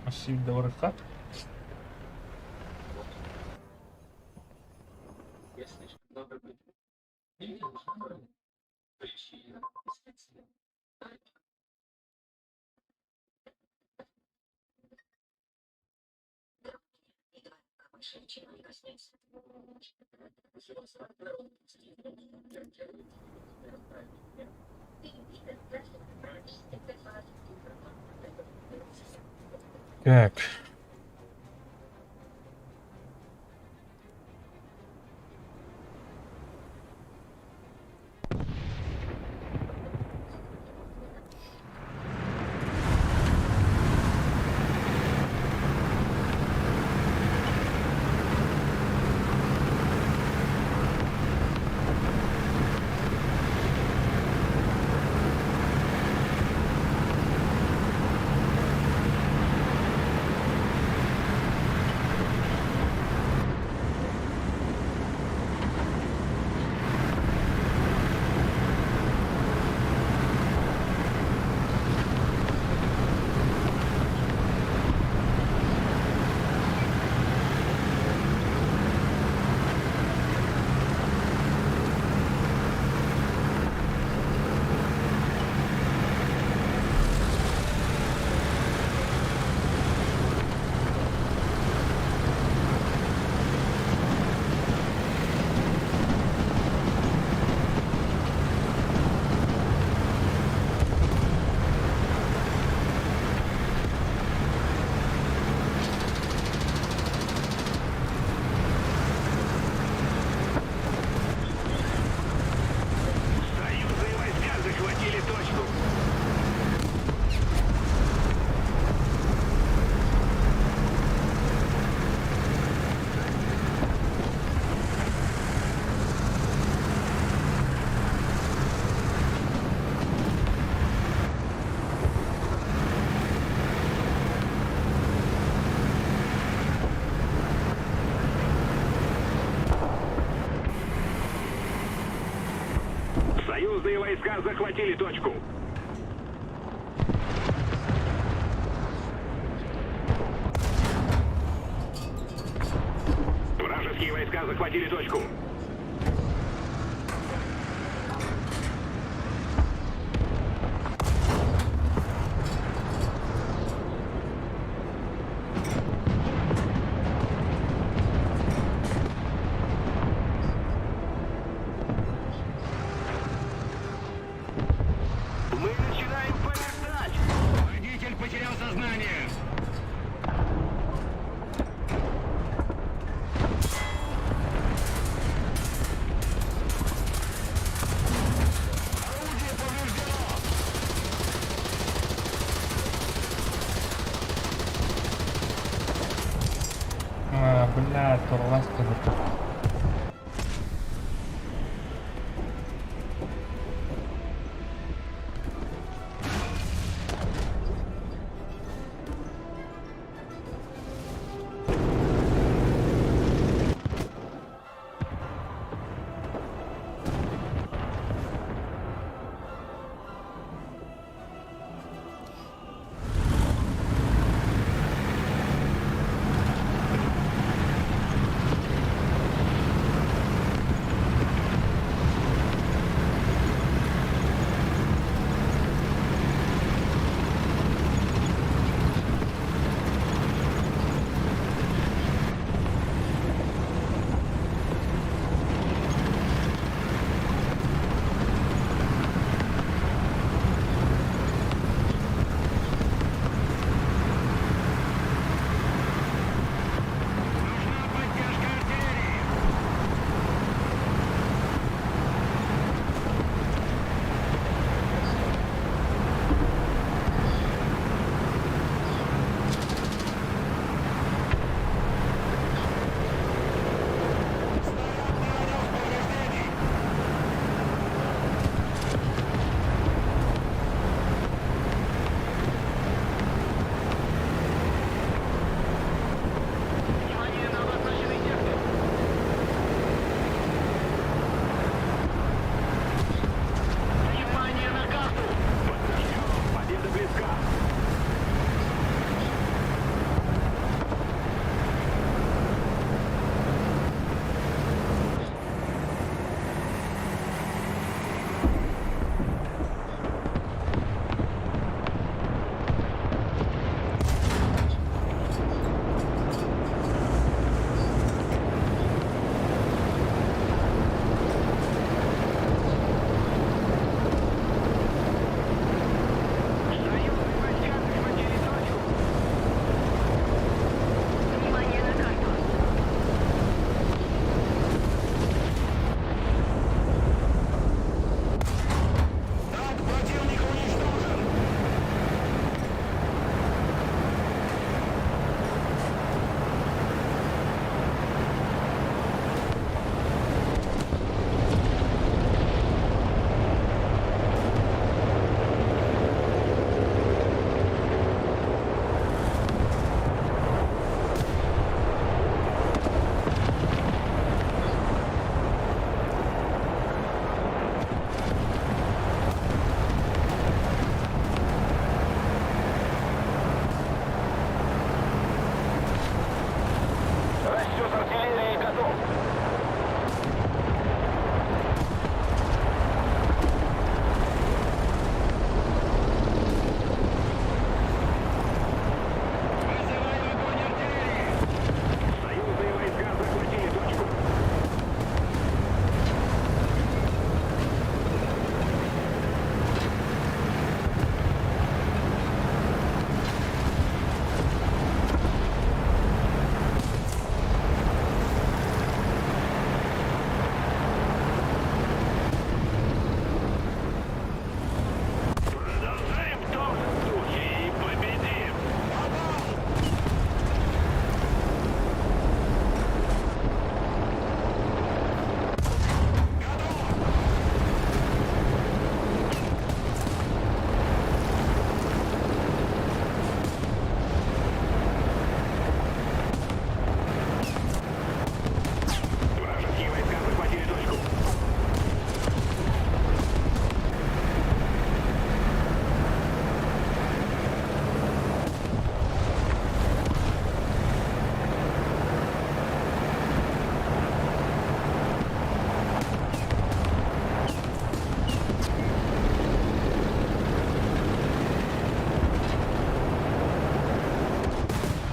Массив барыха. Так. Союзные войска захватили точку. Союзные войска захватили точку. Вражеские войска захватили точку. Мы начинаем побеждать! Водитель потерял сознание! Орудие повреждено! А, бля, турласка.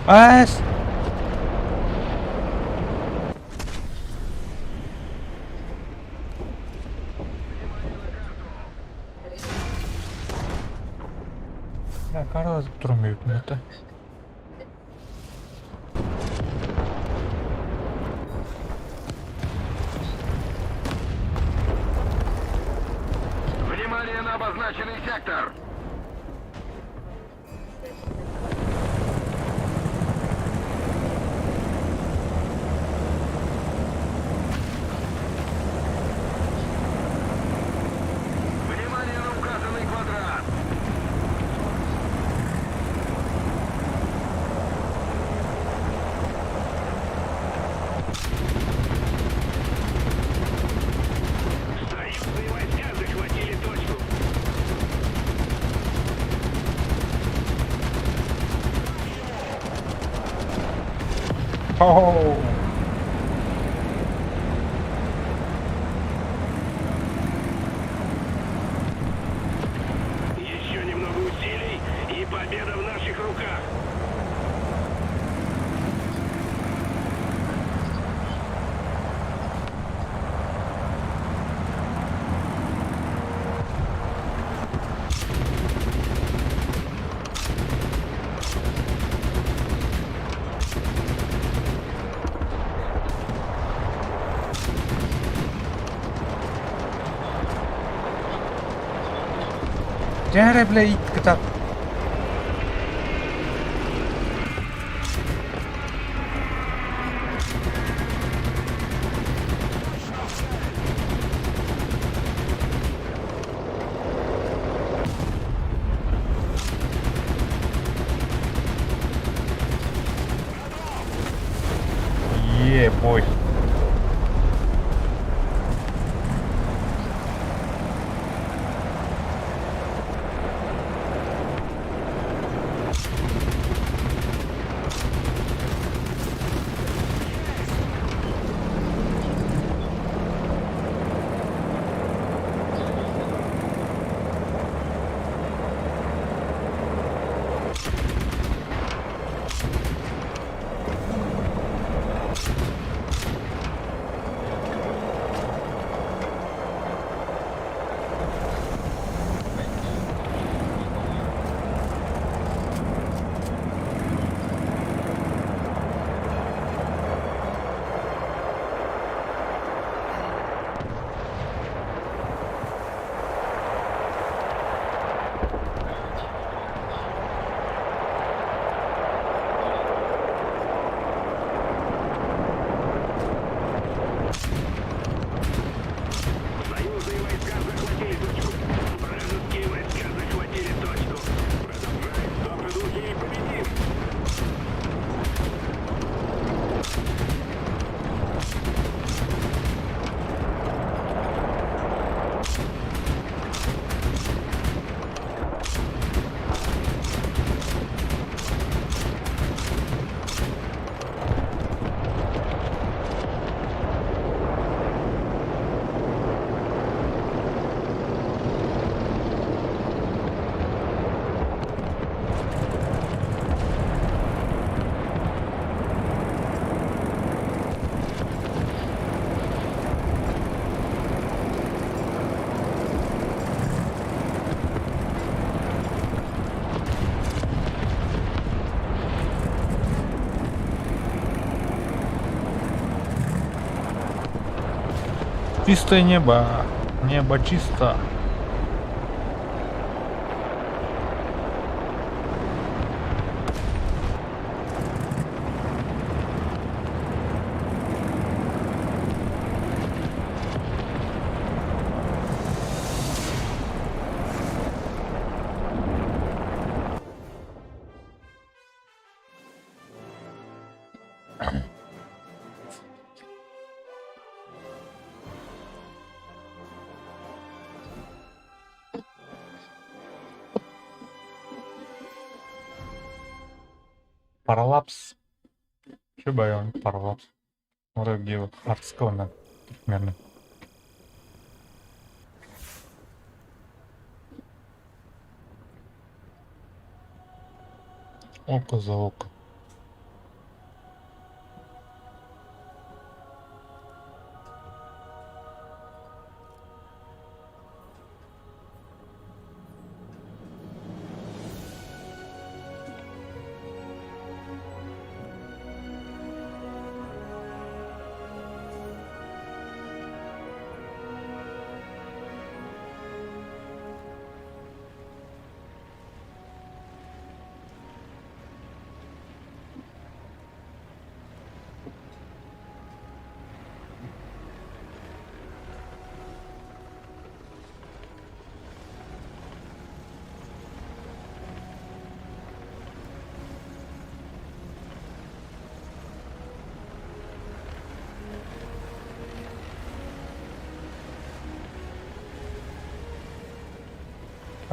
Ээс! Карла туран это. Внимание на обозначенный сектор! Внимание на указанный квадрат! Союзные войска захватили точку. Хоу! Еще немного усилий, и победа в наших руках. Дьэ бля иккитат. Е, бой. Союзные войска захватили точку. Вражеские войска захватили точку. Продолжаем в том же духе и победим. Чистое небо. Небо чисто. Паралапс. Че баян паралапс? Вроде Артского примерно. Око за око.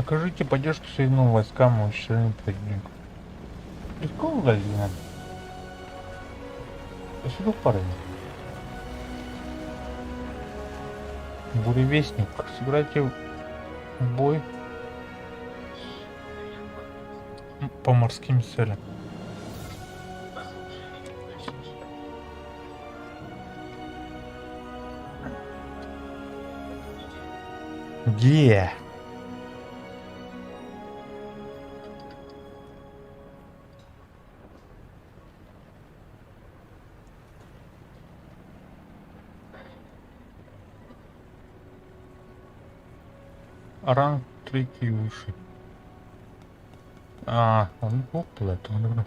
Окажите поддержку союзным войскам и уничтожению противника. Легко угодили. Спасибо, парень. Буревестник. Сыграйте в бой по морским целям. Где? Ранг третий выше. А, он это он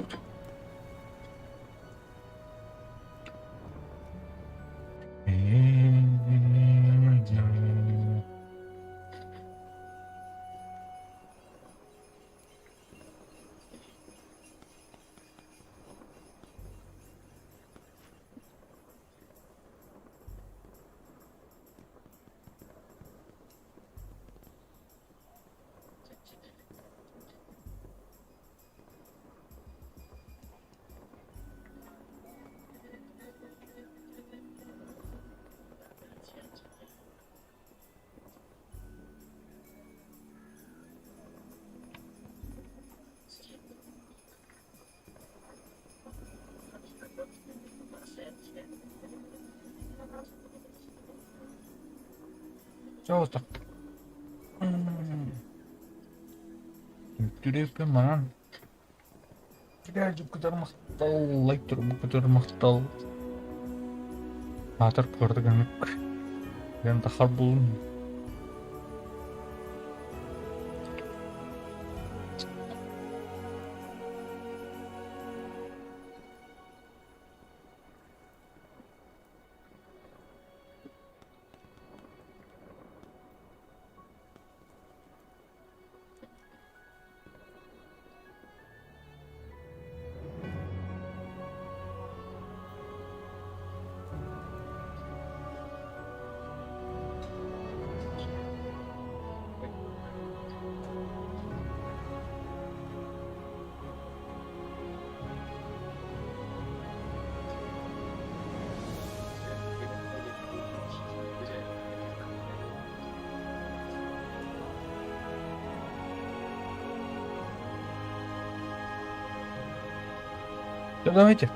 Пожалуйста. Түреппин манан. Кытар махтал, лайк турбуккутугар махтал. Аатар кырдык эмик. Диэн тахар булун. Давайте.